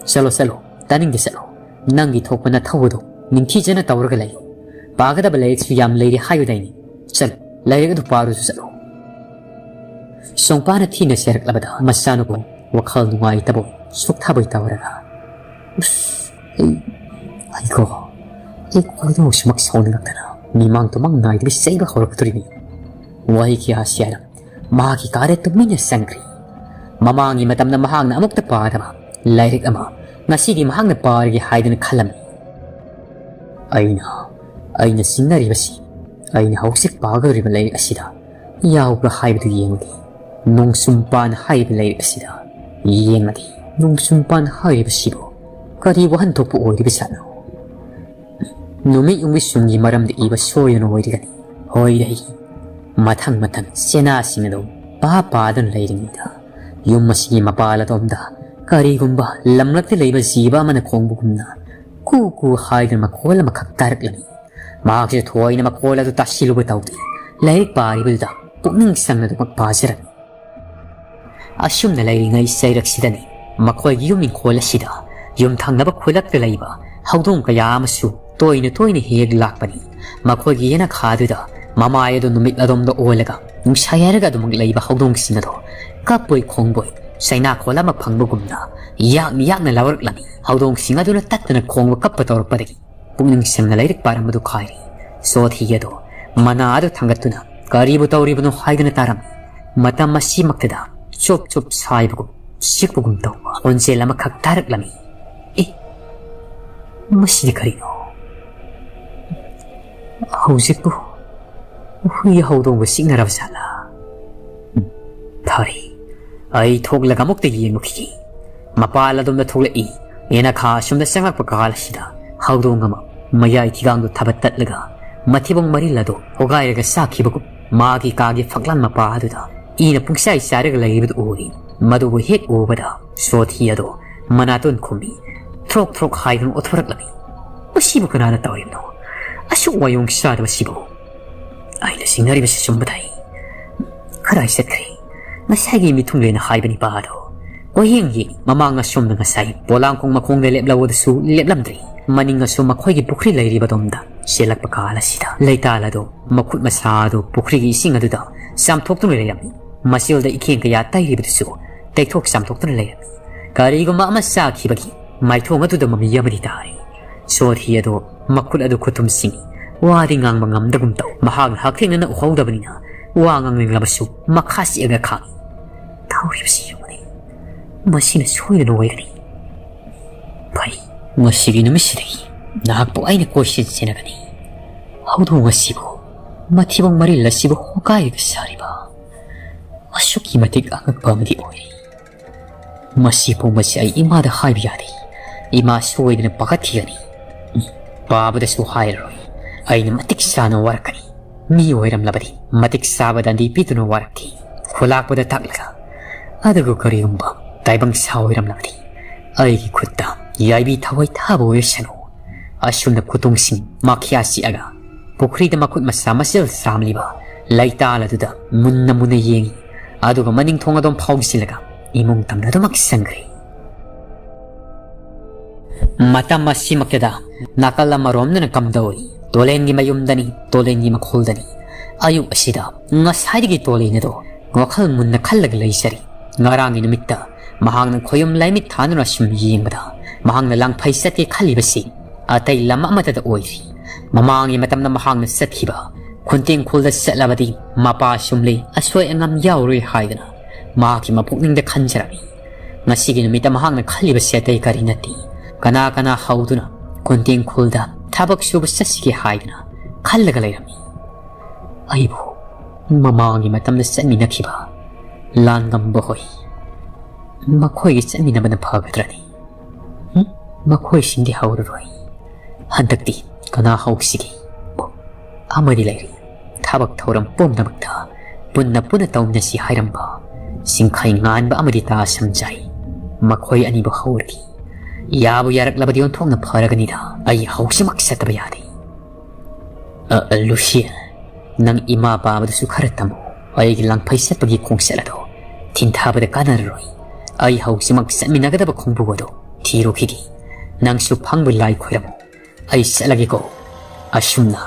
ꯆꯠꯂꯣ, ꯆꯠꯂꯣ, ꯇꯥꯅꯤꯡꯗꯦ, ꯆꯠꯂꯣ꯫ ꯅꯪꯒꯤ ꯊꯣꯛꯄ ꯅꯊꯧ ꯑꯗꯨ ꯅꯤꯡꯊꯤꯖꯅ ꯇꯧꯔꯒ ꯂꯩꯌꯨ꯫ ꯄꯥꯒꯗꯕ ꯂꯥꯏꯔꯤꯛꯁꯨ ꯌꯥꯝ ꯂꯩꯔꯤ ꯍꯥꯏꯕꯗꯥꯏꯅꯦ? ꯆꯠꯂꯨ, ꯂꯥꯏꯔꯤꯛ ꯑꯗꯨ ꯄꯥꯔꯨꯆꯣ, ꯆꯠꯂꯨ꯫" ꯁꯣꯡꯄꯥꯅ ꯊꯤꯅ ꯆꯩꯔꯛꯂꯕꯗ ꯃꯆꯥꯅꯨꯄꯥ ꯋꯥꯈꯜ ꯅꯨꯡꯉꯥꯏꯇꯕꯣꯏ ꯁꯣꯛꯊꯕꯣꯏ ꯇꯧꯔꯒ, "ꯎꯁ, ꯑꯩ, ꯑꯩꯀꯣ, ꯑꯩ ꯈꯣꯏꯗꯧꯁꯤꯃꯛ ꯁꯥꯎꯅꯤꯡꯂꯛꯇꯅ ꯃꯤꯃꯥꯡ ꯇꯨꯃꯥꯡ ꯅꯥꯏꯗꯕꯤ ꯆꯩꯕ ꯍꯧꯔꯛꯀꯗꯧꯔꯤꯕꯅꯤ꯫" ꯋꯥꯍꯩ ꯀꯌꯥ ꯁꯤ ꯍꯥꯏꯔ ꯃꯍꯥꯛꯀꯤ ꯀꯥꯗ ꯇꯨꯃꯤꯟꯅ ꯆꯪꯈ꯭ꯔꯦ꯫ ꯃꯃꯥꯡꯒꯤ ꯃꯇꯝꯗ ꯃꯍꯥꯛꯅ ꯑꯃꯨꯛꯇ ꯄꯥꯗꯕ ꯂꯥꯏꯔꯤꯛ ꯑꯃ ꯉꯁꯤꯗꯤ ꯃꯍꯥꯛꯅ ꯄꯥꯔꯒꯦ ꯍꯥꯏꯗꯨꯅ ꯈꯜꯂꯝꯃꯤ꯫ ꯑꯩꯅ, ꯑꯩꯅ ꯆꯤꯡꯅꯔꯤꯕꯁꯤ ꯑꯩꯅ ꯍꯧꯖꯤꯛ ꯄꯥꯒꯗꯧꯔꯤꯕ ꯂꯥꯏꯔꯤꯛ ꯑꯁꯤꯗ ꯌꯥꯎꯕ꯭ꯔꯥ ꯍꯥꯏꯕꯗꯨ ꯌꯦꯡꯂꯒꯦ꯫ ꯅꯣꯡꯁꯨꯝꯄꯥꯟ ꯍꯥꯏꯔꯤꯕ ꯂꯥꯏꯔꯤꯛ ꯑꯁꯤꯗ ꯌꯦꯡꯂꯒꯦ꯫ ꯅꯣꯡꯁꯨꯝꯄꯥꯟ ꯍꯥꯏꯔꯤꯕꯁꯤꯕꯨ ꯀꯔꯤ ꯋꯥꯍꯟꯊꯣꯛꯄ ꯑꯣꯏꯔꯤꯕꯖꯥꯠꯅꯣ? ꯅꯨꯃꯤꯠ ꯌꯨꯡꯕꯤ ꯁꯨꯡꯒꯤ ꯃꯔꯝꯗ ꯏꯕ ꯁꯣꯏꯗꯅ ꯑꯣꯏꯔꯒꯅꯤ꯫ ꯍꯣꯏꯗ, ꯃꯊꯪ ꯃꯊꯪ ꯆꯦꯅꯥꯁꯤꯡ ꯑꯗꯨ ꯄꯥ ꯄꯥꯗꯨꯅ ꯂꯩꯔꯤꯉꯩꯗ ꯌꯨꯝ ꯑꯁꯤꯒꯤ ꯃꯄꯥꯜ ꯑꯗꯣꯝꯗ ꯀꯔꯤꯒꯨꯝꯕ ꯂꯝꯂꯛꯇ ꯂꯩꯕ ꯖꯤꯕ ꯑꯃꯅ ꯈꯣꯡꯕꯒꯨꯝꯅ ꯀꯨ ꯀꯨ ꯍꯥꯏꯗꯨꯅ ꯃꯈꯣꯜ ꯑꯃꯈꯛ ꯇꯥꯔꯛꯂꯝꯃꯤ꯫ ꯃꯍꯥꯛꯁꯨ ꯊꯣꯏꯅ ꯃꯈꯣꯜ ꯑꯗꯨ ꯇꯥꯁꯤꯜꯂꯨꯕ ꯇꯧꯗꯦ꯫ ꯂꯥꯏꯔꯤꯛ ꯄꯥꯔꯤꯕꯗꯨꯗ ꯄꯨꯛꯅꯤꯡ ꯆꯪꯅ ꯑꯗꯨꯃꯛ ꯄꯥꯖꯔꯝꯃꯤ꯫ ꯑꯁꯨꯝꯅ ꯂꯩꯔꯤꯉꯩ ꯆꯩꯔꯛꯁꯤꯗꯅꯤ ꯃꯈꯣꯏꯒꯤ ꯌꯨꯝ ꯏꯪꯈꯣꯜ ꯑꯁꯤꯗ ꯌꯨꯝꯊꯪꯅꯕ ꯈꯨꯂꯛꯇ ꯂꯩꯕ ꯍꯧꯗꯣꯡ ꯀꯌꯥ ꯑꯃꯁꯨ ꯇꯣꯏꯅ ꯇꯣꯏꯅ ꯍꯦꯛ ꯂꯥꯛꯄꯅꯤ꯫ ꯃꯈꯣꯏꯒꯤ ꯌꯦꯅꯈꯥꯗꯨꯗ ꯃꯃꯥꯏ ꯑꯗꯨ ꯅꯨꯃꯤꯠ ꯑꯗꯣꯝꯗ ꯑꯣꯜꯂꯒ ꯅꯨꯡꯁꯥ ꯌꯥꯏꯔꯒ ꯑꯗꯨꯃꯛ ꯂꯩꯕ ꯍꯧꯗꯣꯡꯁꯤꯡ ꯑꯗꯣ ꯀꯞꯄꯣꯏ ꯈꯣꯡꯕꯣꯏ ꯆꯩꯅꯥꯈꯣꯜ ꯑꯃ ꯐꯪꯕꯒꯨꯝꯅ ꯌꯥꯛꯅ ꯌꯥꯛꯅ ꯂꯥꯎꯔꯛꯂꯝꯃꯤ꯫ ꯍꯧꯗꯣꯡꯁꯤꯡ ꯑꯗꯨꯅ ꯇꯠꯇꯅ ꯈꯣꯡꯕ ꯀꯞꯄ ꯇꯧꯔꯛꯄꯗꯒꯤ ꯄꯨꯛꯅꯤꯡ ꯁꯦꯡꯅ ꯂꯥꯏꯔꯤꯛ ꯄꯥꯔꯝꯕꯗꯨ ꯈꯥꯏꯔꯤ꯫ ꯁꯣꯊꯤ ꯑꯗꯣ ꯃꯅꯥ ꯑꯗꯨ ꯊꯥꯡꯒꯠꯇꯨꯅ ꯀꯔꯤꯕꯨ ꯇꯧꯔꯤꯕꯅꯣ ꯍꯥꯏꯗꯨꯅ ꯇꯥꯔꯝꯃꯤ꯫ ꯃꯇꯝ ꯑꯁꯤꯃꯛꯇꯗ ꯆꯣꯞ ꯆꯣꯞ ꯁꯥꯏꯕꯒꯨꯝ ꯆꯤꯛꯄꯒꯨꯝ ꯇꯧꯕ ꯈꯣꯟꯖꯦꯜ ꯑꯃꯈꯛ ꯇꯥꯔꯛꯂꯝꯃꯤ꯫ "ꯑꯦ, ꯃꯁꯤꯗꯤ ꯀꯔꯤꯅꯣ? ꯍꯧꯖꯤꯛꯄꯨ ꯍꯨꯏ ꯍꯧꯗꯣꯡꯕ ꯆꯤꯛꯅꯔꯕ ꯖꯥꯠꯂꯥ?" ꯐꯔꯦ, ꯑꯩ ꯊꯣꯛꯂꯒ ꯑꯃꯨꯛꯇ ꯌꯦꯡꯉꯨꯈꯤꯒꯦ꯫ ꯃꯄꯥꯜ ꯑꯗꯣꯝꯗ ꯊꯣꯛꯂꯛꯏ꯫ ꯌꯦꯅꯈꯥ ꯑꯁꯣꯝꯗ ꯆꯪꯂꯛꯄ ꯀꯥꯜ ꯑꯁꯤꯗ ꯍꯧꯗꯣꯡ ꯑꯃ ꯃꯌꯥꯏ ꯊꯤꯒꯥꯡꯗꯨ ꯊꯕꯠ ꯇꯠꯂꯒ ꯃꯊꯤꯕꯣꯡ ꯃꯔꯤꯜ ꯑꯗꯨ ꯍꯣꯒꯥꯏꯔꯒ ꯆꯥꯈꯤꯕꯒꯨꯝ ꯃꯥꯒꯤ ꯀꯥꯒꯤ ꯐꯛꯂꯥꯟ ꯃꯄꯥ ꯑꯗꯨꯗ ꯏꯅ ꯄꯨꯡꯆꯥꯏ ꯆꯥꯏꯔꯒ ꯂꯩꯔꯤꯕꯗꯨ ꯎꯔꯤ꯫ ꯃꯗꯨꯕꯨ ꯍꯦꯛ ꯎꯕꯗ ꯁꯣꯊꯤ ꯑꯗꯣ ꯃꯅꯥꯇꯣꯟ ꯈꯨꯝꯃꯤ꯫ ꯊ꯭ꯔꯣꯛ ꯊ꯭ꯔꯣꯛ ꯍꯥꯏꯗꯨꯅ ꯑꯣꯊꯣꯔꯛꯂꯝꯃꯤ꯫ "ꯃꯁꯤꯕꯨ ꯀꯅꯥꯅ ꯇꯧꯔꯤꯕꯅꯣ? ꯑꯁꯨꯛ ꯋꯥꯌꯣꯡ ꯆꯥꯗꯕꯁꯤꯕꯨ?" ꯑꯩꯅ ꯆꯤꯡꯅꯔꯤꯕꯁꯤ ꯆꯨꯝꯕ ꯇꯥꯏ꯫ ꯀꯗꯥꯏ ꯆꯠꯈ꯭ꯔꯦ ꯉꯁꯥꯏꯒꯤ ꯃꯤꯊꯨꯡꯂꯦꯟꯅ ꯍꯥꯏꯕ ꯅꯤꯄꯥ ꯑꯗꯣ? ꯀꯣꯏꯌꯦꯡ ꯌꯦꯡ ꯃꯃꯥꯡ ꯑꯁꯣꯝꯗ ꯉꯁꯥꯏ ꯄꯣꯂꯥꯡꯈꯣꯡ ꯃꯈꯣꯡꯗ ꯂꯦꯞꯂꯧꯕꯗꯁꯨ ꯂꯦꯞꯂꯝꯗ꯭ꯔꯤ꯫ ꯃꯅꯤꯡ ꯑꯁꯣꯝ ꯃꯈꯣꯏꯒꯤ ꯄꯨꯈ꯭ꯔꯤ ꯂꯩꯔꯤꯕꯗꯣꯝꯗ ꯆꯦꯜꯂꯛꯄ ꯀꯥꯜ ꯑꯁꯤꯗ ꯂꯩꯇꯥꯜ ꯑꯗꯣ ꯃꯈꯨꯠ ꯃꯁꯥ ꯑꯗꯨ ꯄꯨꯈ꯭ꯔꯤꯒꯤ ꯏꯁꯤꯡ ꯑꯗꯨꯗ ꯆꯥꯝꯊꯣꯛꯇꯨꯅ ꯂꯩꯔꯝꯃꯤ꯫ ꯃꯆꯤꯜꯗ ꯏꯀꯦꯡ ꯀꯌꯥ ꯇꯩꯔꯤꯕꯗꯨꯁꯨ ꯇꯩꯊꯣꯛ ꯆꯥꯝꯊꯣꯛꯇꯨꯅ ꯂꯩꯔꯝꯃꯤ꯫ ꯀꯔꯤꯒꯨꯝꯕ ꯑꯃ ꯆꯥꯈꯤꯕꯒꯤ ꯃꯥꯏꯊꯣꯡ ꯑꯗꯨꯗ ꯃꯃꯤ ꯑꯃꯗꯤ ꯇꯥꯔꯤ꯫ ꯁꯣꯊꯤ ꯑꯗꯣ ꯃꯈꯨꯠ ꯑꯗꯨ ꯈꯨꯇꯨꯝ ꯁꯤꯡꯏ꯫ ꯋꯥꯗꯤ ꯉꯥꯡꯕ ꯉꯝꯗꯒꯨꯝ ꯇꯧ꯫ ꯃꯍꯥꯛꯅ ꯍꯛꯊꯦꯡꯅꯅ ꯎꯍꯧꯗꯕꯅꯤꯅ ꯋꯥ ꯉꯥꯡꯅꯤꯡꯂꯕꯁꯨ ꯃꯈꯥ ꯆꯦꯛꯑꯒ ꯈꯥꯡꯏ꯫ ꯇꯧꯔꯤꯕꯁꯤ ꯌꯦꯡꯉꯨꯅꯦ꯫ ꯃꯁꯤꯅ ꯁꯣꯏꯗꯅ ꯑꯣꯏꯒꯅꯤ꯫ ꯐꯩ, ꯉꯁꯤꯒꯤ ꯅꯨꯃꯤꯠꯁꯤꯗꯒꯤ ꯅꯍꯥꯛꯄꯨ ꯑꯩꯅ ꯀꯣꯏꯁꯤꯟ ꯁꯦꯟꯅꯒꯅꯤ꯫ ꯍꯧꯗꯣꯡ ꯑꯁꯤꯕꯨ, ꯃꯊꯤꯕꯣꯡ ꯃꯔꯤꯜ ꯑꯁꯤꯕꯨ ꯍꯣꯀꯥꯏꯒ ꯁꯥꯔꯤꯕ, ꯑꯁꯨꯛꯀꯤ ꯃꯇꯤꯛ ꯑꯉꯛꯄ ꯑꯃꯗꯤ ꯑꯣꯏꯔꯤ꯫ ꯃꯁꯤ ꯄꯨꯝꯕꯁꯤ ꯑꯩ ꯏꯃꯥꯗ ꯍꯥꯏꯕ ꯌꯥꯗꯦ꯫ ꯏꯃꯥ ꯁꯣꯏꯗꯅ ꯄꯥꯈꯠꯈꯤꯒꯅꯤ꯫ ꯄꯥꯕꯗꯁꯨ ꯍꯥꯏꯔꯔꯣꯏ꯫ ꯑꯩꯅ ꯃꯇꯤꯛ ꯆꯥꯅ ꯋꯥꯔꯛꯀꯅꯤ꯫ ꯃꯤ ꯑꯣꯏꯔꯝꯂꯕꯗꯤ ꯃꯇꯤꯛ ꯆꯥꯕ ꯗꯟꯗꯤ ꯄꯤꯗꯨꯅ ꯋꯥꯔꯛꯈꯤ꯫ ꯈꯨꯂꯥꯛꯄꯗ ꯇꯥꯛꯂꯒ, ꯑꯗꯨꯕꯨ ꯀꯔꯤꯒꯨꯝꯕ ꯇꯥꯏꯕꯪ ꯁꯥ ꯑꯣꯏꯔꯝꯂꯕꯗꯤ ꯑꯩꯒꯤ ꯈꯨꯠꯇ ꯌꯥꯏꯕꯤ ꯊꯋꯥꯏ ꯊꯥꯕ ꯑꯣꯏꯔꯁꯅꯨ꯫ ꯑꯁꯨꯝꯅ ꯈꯨꯇꯣꯡꯁꯤꯡ ꯃꯈ꯭ꯌꯥ ꯆꯤꯛꯑꯒ ꯄꯨꯈ꯭ꯔꯤꯗ ꯃꯈꯨꯠ ꯃꯁꯥ ꯃꯆꯦꯜ ꯆꯥꯝꯂꯤꯕ ꯂꯩꯇꯥꯜ ꯑꯗꯨꯗ ꯃꯨꯟꯅ ꯃꯨꯟꯅ ꯌꯦꯡꯉꯤ꯫ ꯑꯗꯨꯒ ꯃꯅꯤꯡ ꯊꯣꯡ ꯑꯗꯨꯝ ꯐꯥꯎꯖꯤꯜꯂꯒ ꯏꯃꯨꯡ ꯇꯝꯅ ꯑꯗꯨꯃꯛ ꯆꯪꯈ꯭ꯔꯦ꯫ ꯃꯇꯝ ꯑꯁꯤꯃꯛꯇꯗ ꯅꯥꯀꯜ ꯑꯃꯔꯣꯝꯗꯅ ꯀꯝꯗꯧꯔꯤ? ꯇꯣꯂꯦꯟꯒꯤ ꯃꯌꯨꯝꯗꯅꯤ, ꯇꯣꯂꯦꯟꯒꯤ ꯃꯈꯣꯜꯗꯅꯤ꯫ ꯑꯌꯨꯛ ꯑꯁꯤꯗ ꯉꯁꯥꯏꯗꯒꯤ ꯇꯣꯂꯦꯟ ꯑꯗꯣ ꯋꯥꯈꯜ ꯃꯨꯟꯅ ꯈꯜꯂꯒ ꯂꯩꯖꯔꯤ꯫ ꯉꯔꯥꯡꯒꯤ ꯅꯨꯃꯤꯠꯇ ꯃꯍꯥꯛꯅ ꯈꯣꯌꯨꯝ ꯂꯥꯏꯃꯤꯠ ꯊꯥꯗꯨꯅ ꯁꯨꯝ ꯌꯦꯡꯕꯗ, ꯃꯍꯥꯛꯅ ꯂꯥꯡꯐꯩ ꯆꯠꯀꯦ ꯈꯜꯂꯤꯕꯁꯤ ꯑꯇꯩ ꯂꯝ ꯑꯃꯠꯇꯗ ꯑꯣꯏꯗ꯭ꯔꯤ꯫ ꯃꯃꯥꯡꯒꯤ ꯃꯇꯝꯗ ꯃꯍꯥꯛꯅ ꯆꯠꯈꯤꯕ ꯈꯨꯟꯇꯦꯡꯈꯣꯜꯗ ꯆꯠꯂꯕꯗꯤ ꯃꯄꯥ ꯁꯨꯝꯂꯤ ꯑꯁꯣꯏ ꯑꯉꯥꯝ ꯌꯥꯎꯔꯣꯏ ꯍꯥꯏꯗꯅ ꯃꯍꯥꯛꯀꯤ ꯃꯄꯨꯛꯅꯤꯡꯗ ꯈꯟꯖꯔꯝꯃꯤ꯫ ꯉꯁꯤꯒꯤ ꯅꯨꯃꯤꯠꯇ ꯃꯍꯥꯛꯅ ꯈꯜꯂꯤꯕꯁꯤ ꯑꯇꯩ ꯀꯔꯤ ꯅꯠꯇꯦ, ꯀꯅꯥ ꯀꯅꯥ ꯍꯧꯗꯨꯅ ꯈꯨꯟꯇꯦꯡꯈꯣꯜꯗ ꯊꯕꯛ ꯁꯨꯕ ꯆꯠꯁꯤꯒꯦ ꯍꯥꯏꯗꯅ ꯈꯜꯂꯒ ꯂꯩꯔꯝꯃꯤ꯫ ꯑꯩꯕꯨ ꯃꯃꯥꯡꯒꯤ ꯃꯇꯝꯗ ꯆꯠꯃꯤꯟꯅꯈꯤꯕ ꯂꯥꯟꯉꯝꯕ ꯍꯣꯏ, ꯃꯈꯣꯏꯒꯤ ꯆꯠꯃꯤꯟꯅꯕꯅ ꯐꯒꯗ꯭ꯔꯅꯤ? ꯍꯨꯝ? ꯃꯈꯣꯏꯁꯤꯡꯗꯤ ꯍꯧꯔꯔꯣꯏ꯫ ꯍꯟꯗꯛꯇꯤ ꯀꯅꯥ ꯍꯧꯁꯤꯒꯦ? ꯑꯣ, ꯑꯃꯗꯤ ꯂꯩꯔꯤ꯫ ꯊꯕꯛ ꯊꯧꯔꯝ ꯄꯨꯝꯅꯃꯛꯇ ꯄꯨꯟꯅ ꯄꯨꯟꯅ ꯇꯧꯃꯤꯟꯅꯁꯤ ꯍꯥꯏꯔꯝꯕ ꯁꯤꯡꯈꯩ ꯉꯥꯟꯕ ꯑꯃꯗꯤ ꯇꯥ ꯁꯝꯖꯥꯏ, ꯃꯈꯣꯏ ꯑꯅꯤꯕꯨ ꯍꯧꯔꯒꯦ꯫ ꯌꯥꯕꯨ ꯌꯥꯔꯛꯂꯕꯗꯤ ꯑꯣꯟꯊꯣꯛꯅ ꯐꯔꯒꯅꯤꯗ꯫ ꯑꯩ ꯍꯧꯖꯤꯛꯃꯛ ꯆꯠꯇꯕ ꯌꯥꯗꯦ꯫ ꯑ, ꯑ, ꯂꯨꯁꯤꯌꯥ, ꯅꯪ ꯏꯃꯥ ꯄꯥꯕꯗꯁꯨ ꯈꯔ ꯇꯝꯃꯨ꯫ ꯑꯩꯒꯤ ꯂꯥꯡꯐꯩ ꯆꯠꯄꯒꯤ ꯈꯣꯡꯆꯠ ꯑꯗꯣ ꯊꯤꯟꯊꯕꯗ ꯀꯥꯟꯅꯔꯔꯣꯏ꯫ ꯑꯩ ꯍꯧꯖꯤꯛꯃꯛ ꯆꯠꯃꯤꯟꯅꯒꯗꯕ ꯈꯣꯡꯕꯨ ꯑꯗꯣ ꯊꯤꯔꯨꯈꯤꯒꯦ꯫ ꯅꯪꯁꯨ ꯐꯪꯕ ꯂꯥꯏ ꯈꯣꯏꯔꯝꯃꯨ꯫ ꯑꯩ ꯆꯠꯂꯒꯦꯀꯣ꯫ ꯑꯁꯨꯝꯅ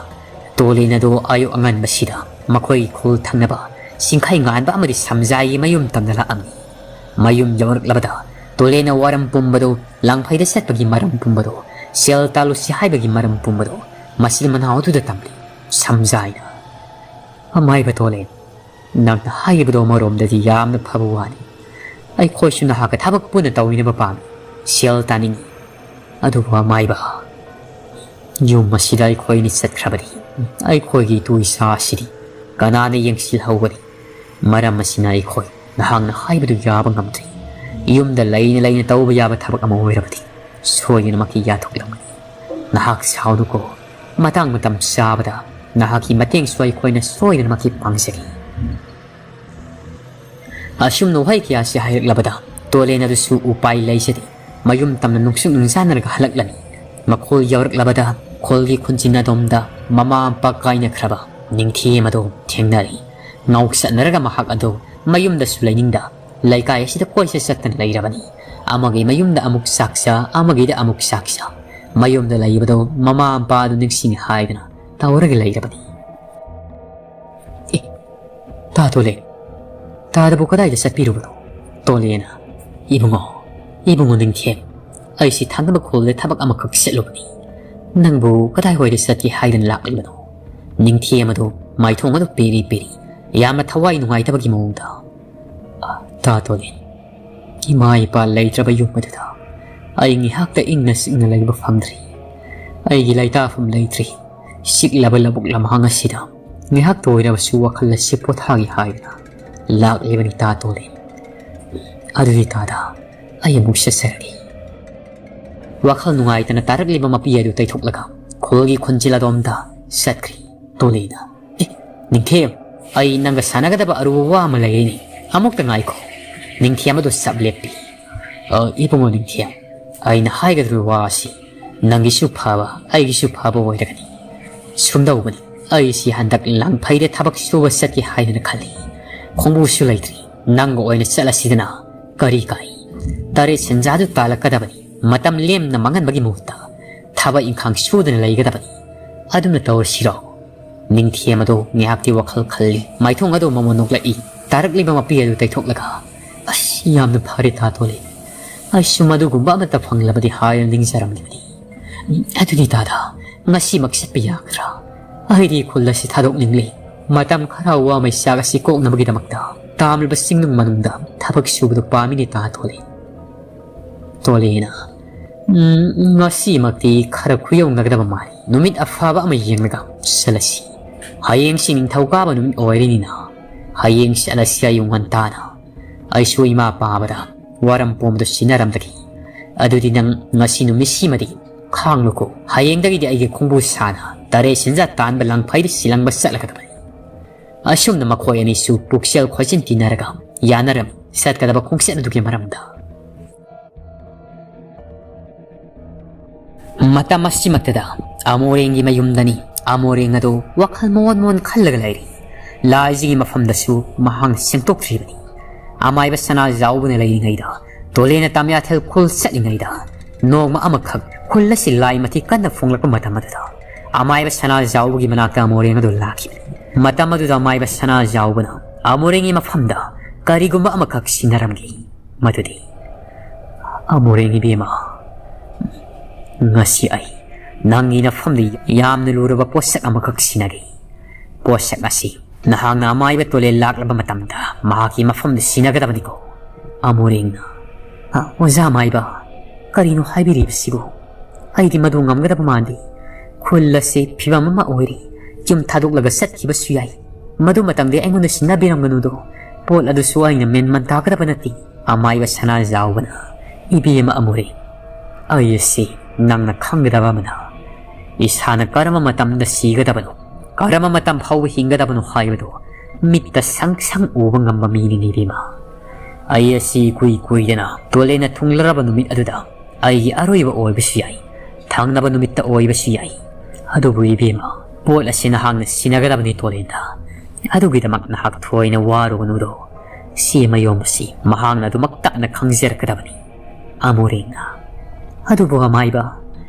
ꯇꯣꯂꯦꯟ ꯑꯗꯣ ꯑꯌꯨꯛ ꯑꯉꯟꯕꯁꯤꯗ ꯃꯈꯣꯏꯒꯤ ꯈꯨꯜ ꯊꯪꯅꯕ ꯁꯤꯡꯈꯩ ꯉꯥꯟꯕ ꯑꯃꯗꯤ ꯁꯝꯖꯥꯏꯒꯤ ꯃꯌꯨꯝ ꯇꯝꯅ ꯂꯥꯛꯑꯝꯃꯤ꯫ ꯃꯌꯨꯝ ꯌꯧꯔꯛꯂꯕꯗ ꯇꯣꯂꯦꯟꯅ ꯋꯥꯔꯝ ꯄꯨꯝꯕꯗꯣ, ꯂꯥꯡꯐꯩꯗ ꯆꯠꯄꯒꯤ ꯃꯔꯝ ꯄꯨꯝꯕꯗꯣ, ꯁꯦꯜ ꯇꯥꯜꯂꯨꯁꯤ ꯍꯥꯏꯕꯒꯤ ꯃꯔꯝ ꯄꯨꯝꯕꯗꯣ ꯃꯆꯤꯟ ꯃꯅꯥꯎ ꯑꯗꯨꯗ ꯇꯝꯂꯤ꯫ ꯁꯝꯖꯥꯏꯅ, "ꯑꯃꯥꯏꯕ ꯇꯣꯂꯦꯟ, ꯅꯪꯅ ꯍꯥꯏꯔꯤꯕꯗꯣ ꯑꯃꯔꯣꯝꯗꯗꯤ ꯌꯥꯝꯅ ꯐꯕ ꯋꯥꯅꯤ꯫ ꯑꯩꯈꯣꯏꯁꯨ ꯅꯍꯥꯛꯀ ꯊꯕꯛ ꯄꯨꯟꯅ ꯇꯧꯃꯤꯟꯅꯕ ꯄꯥꯝꯃꯤ꯫ ꯁꯦꯜ ꯇꯥꯅꯤꯡꯏ꯫ ꯑꯗꯨꯕꯨ ꯑꯃꯥꯏꯕ, ꯌꯨꯝ ꯑꯁꯤꯗ ꯑꯩꯈꯣꯏ ꯑꯅꯤ ꯆꯠꯈ꯭ꯔꯕꯗꯤ ꯑꯩꯈꯣꯏꯒꯤ ꯏꯇꯨ ꯏꯆꯥ ꯑꯁꯤꯗꯤ ꯀꯅꯥꯅ ꯌꯦꯡꯁꯤꯜꯍꯧꯒꯅꯤ? ꯃꯔꯝ ꯑꯁꯤꯅ ꯑꯩꯈꯣꯏ ꯅꯍꯥꯛꯅ ꯍꯥꯏꯕꯗꯨ ꯌꯥꯕ ꯉꯝꯗ꯭ꯔꯦ꯫ ꯌꯨꯝꯗ ꯂꯩꯅ ꯂꯩꯅ ꯇꯧꯕ ꯌꯥꯕ ꯊꯕꯛ ꯑꯃ ꯑꯣꯏꯔꯕꯗꯤ ꯁꯣꯏꯗꯅꯃꯛꯀꯤ ꯌꯥꯊꯣꯛꯂꯝꯒꯅꯤ꯫ ꯅꯍꯥꯛ ꯁꯥꯎꯅꯨꯀꯣ꯫ ꯃꯇꯥꯡ ꯃꯇꯝ ꯆꯥꯕꯗ ꯅꯍꯥꯛꯀꯤ ꯃꯇꯦꯡꯁꯨ ꯑꯩꯈꯣꯏꯅ ꯁꯣꯏꯗꯅꯃꯛꯀꯤ ꯄꯥꯡꯖꯒꯦ꯫ ꯑꯁꯨꯝꯅ ꯋꯥꯍꯩ ꯀꯌꯥꯁꯤ ꯍꯥꯏꯔꯛꯂꯕꯗ ꯇꯣꯂꯦꯟ ꯑꯗꯨꯁꯨ ꯎꯄꯥꯏ ꯂꯩꯖꯗꯦ꯫ ꯃꯌꯨꯝ ꯇꯝꯅ ꯅꯨꯡꯁꯨꯛ ꯅꯨꯡꯖꯥꯟꯅꯔꯒ ꯍꯜꯂꯛꯂꯅꯤ꯫ ꯃꯈꯣꯜ ꯌꯧꯔꯛꯂꯕꯗ ꯈꯨꯜꯒꯤ ꯈꯨꯟꯖꯤꯟ ꯑꯗꯣꯝꯗ ꯃꯃꯥ ꯃꯄꯥ ꯀꯥꯏꯅꯈ꯭ꯔꯕ ꯅꯤꯡꯊꯦꯝ ꯑꯗꯨ ꯊꯦꯡꯅꯔꯤ꯫ ꯉꯥꯎꯁꯠꯅꯔꯒ ꯃꯍꯥꯛ ꯑꯗꯨ ꯃꯌꯨꯝꯗꯁꯨ ꯂꯩꯅꯤꯡꯗ ꯂꯩꯀꯥꯏ ꯑꯁꯤꯗ ꯀꯣꯏꯆꯠ ꯆꯠꯇꯅ ꯂꯩꯔꯕꯅꯤ꯫ ꯑꯃꯒꯤ ꯃꯌꯨꯝꯗ ꯑꯃꯨꯛ ꯆꯥꯛꯆ, ꯑꯃꯒꯤꯗ ꯑꯃꯨꯛ ꯆꯥꯛꯆ꯫ ꯃꯌꯨꯝꯗ ꯂꯩꯕꯗꯨ ꯃꯃꯥ ꯃꯄꯥ ꯑꯗꯨ ꯅꯤꯡꯁꯤꯡꯉꯤ ꯍꯥꯏꯗꯅ ꯇꯧꯔꯒ ꯂꯩꯔꯕꯅꯤ꯫ ꯑꯦ, ꯇꯥ ꯇꯣꯂꯦꯟ, ꯇꯥꯗꯕꯨ ꯀꯗꯥꯏꯗ ꯆꯠꯄꯤꯔꯨꯕꯅꯣ? ꯇꯣꯂꯦꯟꯅ, ꯏꯕꯨꯡꯉꯣ, ꯏꯕꯨꯡꯉꯣ ꯅꯤꯡꯊꯦꯝ, ꯑꯩꯁꯤ ꯊꯪꯅꯕ ꯈꯨꯜꯗ ꯊꯕꯛ ꯑꯃꯈꯛ ꯆꯠꯂꯨꯕꯅꯤ꯫ ꯅꯪꯕꯨ ꯀꯗꯥꯏꯋꯥꯏꯗ ꯆꯠꯀꯦ ꯍꯥꯏꯗꯅ ꯂꯥꯛꯂꯤꯕꯅꯣ? ꯅꯤꯡꯊꯦꯝ ꯑꯗꯨ ꯃꯥꯏꯊꯣꯡ ꯑꯗꯨ ꯄꯦꯔꯤ ꯄꯦꯔꯤ, ꯌꯥꯝꯅ ꯊꯋꯥꯏ ꯅꯨꯡꯉꯥꯏꯇꯕꯒꯤ ꯃꯑꯣꯡꯗ꯫ ꯇꯥ ꯇꯣꯂꯦꯟ, ꯏꯃꯥ ꯏꯄꯥ ꯂꯩꯇ꯭ꯔꯕ ꯌꯨꯝ ꯑꯗꯨꯗ ꯑꯩ ꯉꯥꯏꯍꯥꯛꯇ ꯏꯪꯅ ꯆꯤꯛꯅ ꯂꯩꯕ ꯐꯪꯗ꯭ꯔꯤ꯫ ꯑꯩꯒꯤ ꯂꯩꯇꯥꯐꯝ ꯂꯩꯇ꯭ꯔꯤ꯫ ꯆꯤꯛꯂꯕ ꯂꯧꯕꯨꯛ ꯂꯝꯍꯥꯡ ꯑꯁꯤꯗ ꯉꯥꯏꯍꯥꯛꯇ ꯑꯣꯏꯔꯕꯁꯨ ꯋꯥꯈꯜ ꯑꯁꯤ ꯄꯣꯊꯥꯒꯦ ꯍꯥꯏꯗꯨꯅ ꯂꯥꯛꯂꯤꯕꯅꯤ ꯇꯥ ꯇꯣꯂꯦꯟ꯫ ꯑꯗꯨꯗꯤ ꯇꯥꯗ, ꯑꯩ ꯑꯃꯨꯛ ꯆꯠꯆꯔꯒꯦ꯫ ꯋꯥꯈꯜ ꯅꯨꯡꯉꯥꯏꯇꯅ ꯇꯥꯔꯛꯂꯤꯕ ꯃꯄꯤ ꯑꯗꯨ ꯇꯩꯊꯣꯛꯂꯒ ꯈꯨꯜꯒꯤ ꯈꯣꯟꯖꯦꯜ ꯑꯗꯣꯝꯗ ꯆꯠꯈ꯭ꯔꯤ ꯇꯣꯂꯦꯟꯅ꯫ ꯑꯦ, ꯅꯤꯡꯊꯦꯝ, ꯑꯩ ꯅꯪꯒ ꯁꯥꯟꯅꯒꯗꯕ ꯑꯔꯨꯕ ꯋꯥ ꯑꯃ ꯂꯩꯔꯤꯅꯤ꯫ ꯑꯃꯨꯛꯇ ꯉꯥꯏꯈꯣ꯫ ꯅꯤꯡꯊꯦꯝ ꯑꯗꯨ ꯆꯞ ꯂꯦꯞꯄꯤ꯫ "ꯑ, ꯏꯕꯨꯡꯉꯣ ꯅꯤꯡꯊꯦꯝ, ꯑꯩꯅ ꯍꯥꯏꯒꯗꯧꯔꯤꯕ ꯋꯥ ꯑꯁꯤ ꯅꯪꯒꯤꯁꯨ ꯐꯕ, ꯑꯩꯒꯤꯁꯨ ꯐꯕ ꯑꯣꯏꯔꯒꯅꯤ꯫ ꯁꯨꯝꯗꯧꯕꯅꯤ, ꯑꯩꯁꯤ ꯍꯟꯗꯛ ꯂꯥꯡꯐꯩꯗ ꯊꯕꯛ ꯁꯨꯕ ꯆꯠꯀꯦ ꯍꯥꯏꯗꯅ ꯈꯜꯂꯤ꯫ ꯈꯣꯡꯕꯨꯁꯨ ꯂꯩꯇ꯭ꯔꯤ꯫ ꯅꯪꯒ ꯑꯣꯏꯅ ꯆꯠꯂꯁꯤꯗꯅ꯫ ꯀꯔꯤ ꯀꯥꯏ? ꯇꯔꯦꯠ ꯁꯦꯟꯖꯥꯗꯨ ꯇꯥꯜꯂꯛꯀꯗꯕꯅꯤ꯫ ꯃꯇꯝ ꯂꯦꯝꯅ ꯃꯥꯡꯍꯟꯕꯒꯤ ꯃꯍꯨꯠꯇ ꯊꯕꯛ ꯏꯪꯈꯥꯡ ꯁꯨꯗꯅ ꯂꯩꯒꯗꯕꯅꯤ꯫ ꯑꯗꯨꯝꯅ ꯇꯧꯔꯁꯤꯔꯣ?" ꯅꯤꯡꯊꯦꯝ ꯑꯗꯨ ꯉꯥꯏꯍꯥꯛꯇꯤ ꯋꯥꯈꯜ ꯈꯜꯂꯤ꯫ ꯃꯥꯏꯊꯣꯡ ꯑꯗꯨ ꯃꯃꯣꯟ ꯅꯣꯛꯂꯛꯏ꯫ ꯇꯥꯔꯛꯂꯤꯕ ꯃꯄꯤ ꯑꯗꯨ ꯇꯩꯊꯣꯛꯂꯒ, "ꯑꯁ, ꯌꯥꯝꯅ ꯐꯔꯦ ꯇꯥ ꯇꯣꯂꯦꯟ꯫ ꯑꯩꯁꯨ ꯃꯗꯨꯒꯨꯝꯕ ꯑꯃꯠꯇ ꯐꯪꯂꯕꯗꯤ ꯍꯥꯏꯅ ꯅꯤꯡꯖꯔꯝꯂꯤꯕꯅꯤ꯫ ꯎꯝ, ꯑꯗꯨꯗꯤ ꯇꯥꯗ, ꯉꯁꯤꯃꯛ ꯆꯠꯄ ꯌꯥꯒꯗ꯭ꯔꯥ? ꯑꯩꯗꯤ ꯈꯨꯜ ꯑꯁꯤ ꯊꯥꯗꯣꯛꯅꯤꯡꯂꯤ꯫ ꯃꯇꯝ ꯈꯔ ꯋꯥ ꯃꯩꯆꯥꯛ ꯑꯁꯤ ꯀꯣꯛꯅꯕꯒꯤꯗꯃꯛꯇ ꯇꯥꯝꯂꯕ ꯆꯤꯡꯅꯨꯡ ꯃꯅꯨꯡꯗ ꯊꯕꯛ ꯁꯨꯕꯗꯨ ꯄꯥꯝꯃꯤꯅꯦ ꯇꯥ ꯇꯣꯂꯦ꯫ ꯇꯣꯂꯦꯅ, "ꯎꯝ, ꯉꯁꯤꯃꯛꯇꯤ ꯈꯔ ꯈꯨꯌꯧꯅꯒꯗꯕ ꯃꯥꯜꯂꯤ꯫ ꯅꯨꯃꯤꯠ ꯑꯐꯕ ꯑꯃ ꯌꯦꯡꯂꯒ ꯆꯠꯂꯁꯤ꯫ ꯍꯌꯦꯡꯁꯤ ꯅꯤꯡꯊꯧꯀꯥꯕ ꯅꯨꯃꯤꯠ ꯑꯣꯏꯔꯤꯅꯤꯅ ꯍꯌꯦꯡ ꯆꯠꯂꯁꯤ ꯑꯌꯨꯛ ꯉꯟꯇꯥꯅ꯫ ꯑꯩꯁꯨ ꯏꯃꯥ ꯄꯥꯕꯗ ꯋꯥꯔꯝ ꯄꯣꯝꯕꯗꯨ ꯁꯤꯟꯅꯔꯝꯗꯒꯦ꯫ ꯑꯗꯨꯗꯤ ꯅꯪ ꯉꯁꯤ ꯅꯨꯃꯤꯠꯁꯤꯃꯗꯤ ꯈꯥꯡꯂꯨꯀꯣ꯫ ꯍꯌꯦꯡꯗꯒꯤꯗꯤ ꯑꯩꯒꯤ ꯈꯣꯡꯕꯨ ꯁꯥꯅ ꯇꯔꯦꯠ ꯁꯦꯟꯖꯥ ꯇꯥꯟꯕ ꯂꯪꯐꯩꯗ ꯁꯤꯂꯪꯕ ꯆꯠꯂꯒꯗꯕꯅꯤ꯫" ꯑꯁꯨꯝꯅ ꯃꯈꯣꯏ ꯑꯅꯤꯁꯨ ꯄꯨꯛꯆꯦꯜ ꯈꯣꯏꯆꯤꯟ ꯇꯤꯟꯅꯔꯒ ꯌꯥꯅꯔꯝꯃꯤ ꯆꯠꯀꯗꯕ ꯈꯣꯡꯆꯠ ꯑꯗꯨꯒꯤ ꯃꯔꯝꯗ꯫ ꯃꯇꯝ ꯑꯁꯤꯃꯛꯇꯗ ꯑꯃꯣꯔꯦꯡꯒꯤ ꯃꯌꯨꯝꯗꯅꯤ꯫ ꯑꯃꯣꯔꯦꯡ ꯑꯗꯨ ꯋꯥꯈꯜ ꯃꯑꯣꯟ ꯃꯑꯣꯟ ꯈꯜꯂꯒ ꯂꯩꯔꯤ꯫ ꯂꯥꯏꯖꯤꯒꯤ ꯃꯐꯝꯗꯁꯨ ꯃꯍꯥꯛꯅ ꯁꯦꯡꯗꯣꯛꯇ꯭ꯔꯤꯕꯅꯤ꯫ ꯑꯃꯥꯏꯕ ꯁꯅꯥꯖꯥꯎꯕꯅ ꯂꯩꯔꯤꯉꯩꯗ, ꯇꯣꯂꯦꯅ ꯇꯥꯃꯤꯌꯥꯊꯦꯜ ꯈꯨꯜ ꯆꯠꯂꯤꯉꯩꯗ, ꯅꯣꯡꯃ ꯑꯃꯈꯛ ꯈꯨꯜ ꯑꯁꯤ ꯂꯥꯏ ꯃꯊꯤ ꯀꯟꯅ ꯐꯣꯡꯂꯛꯄ ꯃꯇꯝ ꯑꯗꯨꯗ ꯑꯃꯥꯏꯕ ꯁꯅꯥꯖꯥꯎꯕꯒꯤ ꯃꯅꯥꯛꯇ ꯑꯃꯣꯔꯦꯡ ꯑꯗꯨ ꯂꯥꯛꯈꯤꯕꯅꯤ꯫ ꯃꯇꯝ ꯑꯗꯨꯗ ꯑꯃꯥꯏꯕ ꯁꯅꯥꯖꯥꯎꯕꯅ ꯑꯃꯣꯔꯦꯡꯒꯤ ꯃꯐꯝꯗ ꯀꯔꯤꯒꯨꯝꯕ ꯑꯃꯈꯛ ꯁꯤꯟꯅꯔꯝꯈꯤ꯫ ꯃꯗꯨꯗꯤ, "ꯑꯃꯣꯔꯦꯡ ꯏꯕꯦꯝꯃ, ꯉꯁꯤ ꯑꯩ ꯅꯪꯒꯤ ꯅꯐꯝꯗ ꯌꯥꯝꯅ ꯂꯨꯔꯕ ꯄꯣꯠꯁꯛ ꯑꯃꯈꯛ ꯁꯤꯟꯅꯒꯦ꯫ ꯄꯣꯠꯁꯛ ꯑꯁꯤ ꯅꯍꯥꯛꯅ ꯑꯃꯥꯏꯕ ꯇꯣꯂꯦ ꯂꯥꯛꯂꯕ ꯃꯇꯝꯗ ꯃꯍꯥꯛꯀꯤ ꯃꯐꯝꯗ ꯁꯤꯟꯅꯒꯗꯕꯅꯤꯀꯣ꯫" ꯑꯃꯣꯔꯦꯡꯅ, "ꯑ, ꯑꯣꯖꯥ ꯑꯃꯥꯏꯕ, ꯀꯔꯤꯅꯣ ꯍꯥꯏꯕꯤꯔꯤꯕꯁꯤꯕꯨ? ꯑꯩꯗꯤ ꯃꯗꯨ ꯉꯝꯒꯗꯕ ꯃꯥꯟꯗꯦ꯫ ꯈꯨꯜ ꯑꯁꯤ ꯐꯤꯕꯝ ꯑꯃ ꯑꯣꯏꯔꯤ꯫ ꯌꯨꯝ ꯊꯥꯗꯣꯛꯂꯒ ꯆꯠꯈꯤꯕꯁꯨ ꯌꯥꯏ꯫ ꯃꯗꯨ ꯃꯇꯝꯗꯤ ꯑꯩꯉꯣꯟꯗ ꯁꯤꯟꯅꯕꯤꯔꯝꯒꯅꯨꯗꯣ꯫ ꯄꯣꯠ ꯑꯗꯨꯁꯨ ꯑꯩꯅ ꯃꯦꯟꯃꯟ ꯇꯥꯒꯗꯕ ꯅꯠꯇꯦ꯫" ꯑꯃꯥꯏꯕ ꯁꯅꯥꯖꯥꯎꯕꯅ, "ꯏꯕꯦꯝꯃ ꯑꯃꯨꯔꯦ, ꯑꯩ ꯑꯁꯤ ꯅꯪꯅ ꯈꯪꯒꯗꯕ ꯑꯃꯅ, ꯏꯁꯥꯅ ꯀꯔꯝꯕ ꯃꯇꯝꯗ ꯁꯤꯒꯗꯕꯅꯣ, ꯀꯔꯝꯕ ꯃꯇꯝ ꯐꯥꯎꯕ ꯍꯤꯡꯒꯗꯕꯅꯣ ꯍꯥꯏꯕꯗꯨ ꯃꯤꯠꯇ ꯁꯪ ꯁꯪ ꯎꯕ ꯉꯝꯕ ꯃꯤꯅꯤꯅꯦ ꯏꯕꯦꯝꯃ꯫ ꯑꯩ ꯑꯁꯤ ꯏꯀꯨꯏ ꯀꯨꯏꯗꯅ ꯇꯣꯂꯦꯅ ꯊꯨꯡꯂꯔꯕ ꯅꯨꯃꯤꯠ ꯑꯗꯨꯗ ꯑꯩꯒꯤ ꯑꯔꯣꯏꯕ ꯑꯣꯏꯕꯁꯨ ꯌꯥꯏ, ꯊꯪꯅꯕ ꯅꯨꯃꯤꯠꯇ ꯑꯣꯏꯕꯁꯨ ꯌꯥꯏ꯫ ꯑꯗꯨꯕꯨ ꯏꯕꯦꯝꯃ, ꯄꯣꯠ ꯑꯁꯤ ꯅꯍꯥꯛꯅ ꯁꯤꯟꯅꯒꯗꯕꯅꯤ ꯇꯣꯂꯦꯟꯗ꯫ ꯑꯗꯨꯒꯤꯗꯃꯛ ꯅꯍꯥꯛ ꯊꯣꯏꯅ ꯋꯥꯔꯨꯒꯅꯨꯗꯣ꯫ ꯁꯤ ꯃꯌꯣꯝ ꯑꯁꯤ ꯃꯍꯥꯛꯅ ꯑꯗꯨꯃꯛ ꯇꯞꯅ ꯈꯪꯖꯔꯛꯀꯗꯕꯅꯤ꯫" ꯑꯃꯨꯔꯦꯡꯅ, "ꯑꯗꯨꯕꯨ ꯑꯃꯥꯏꯕ,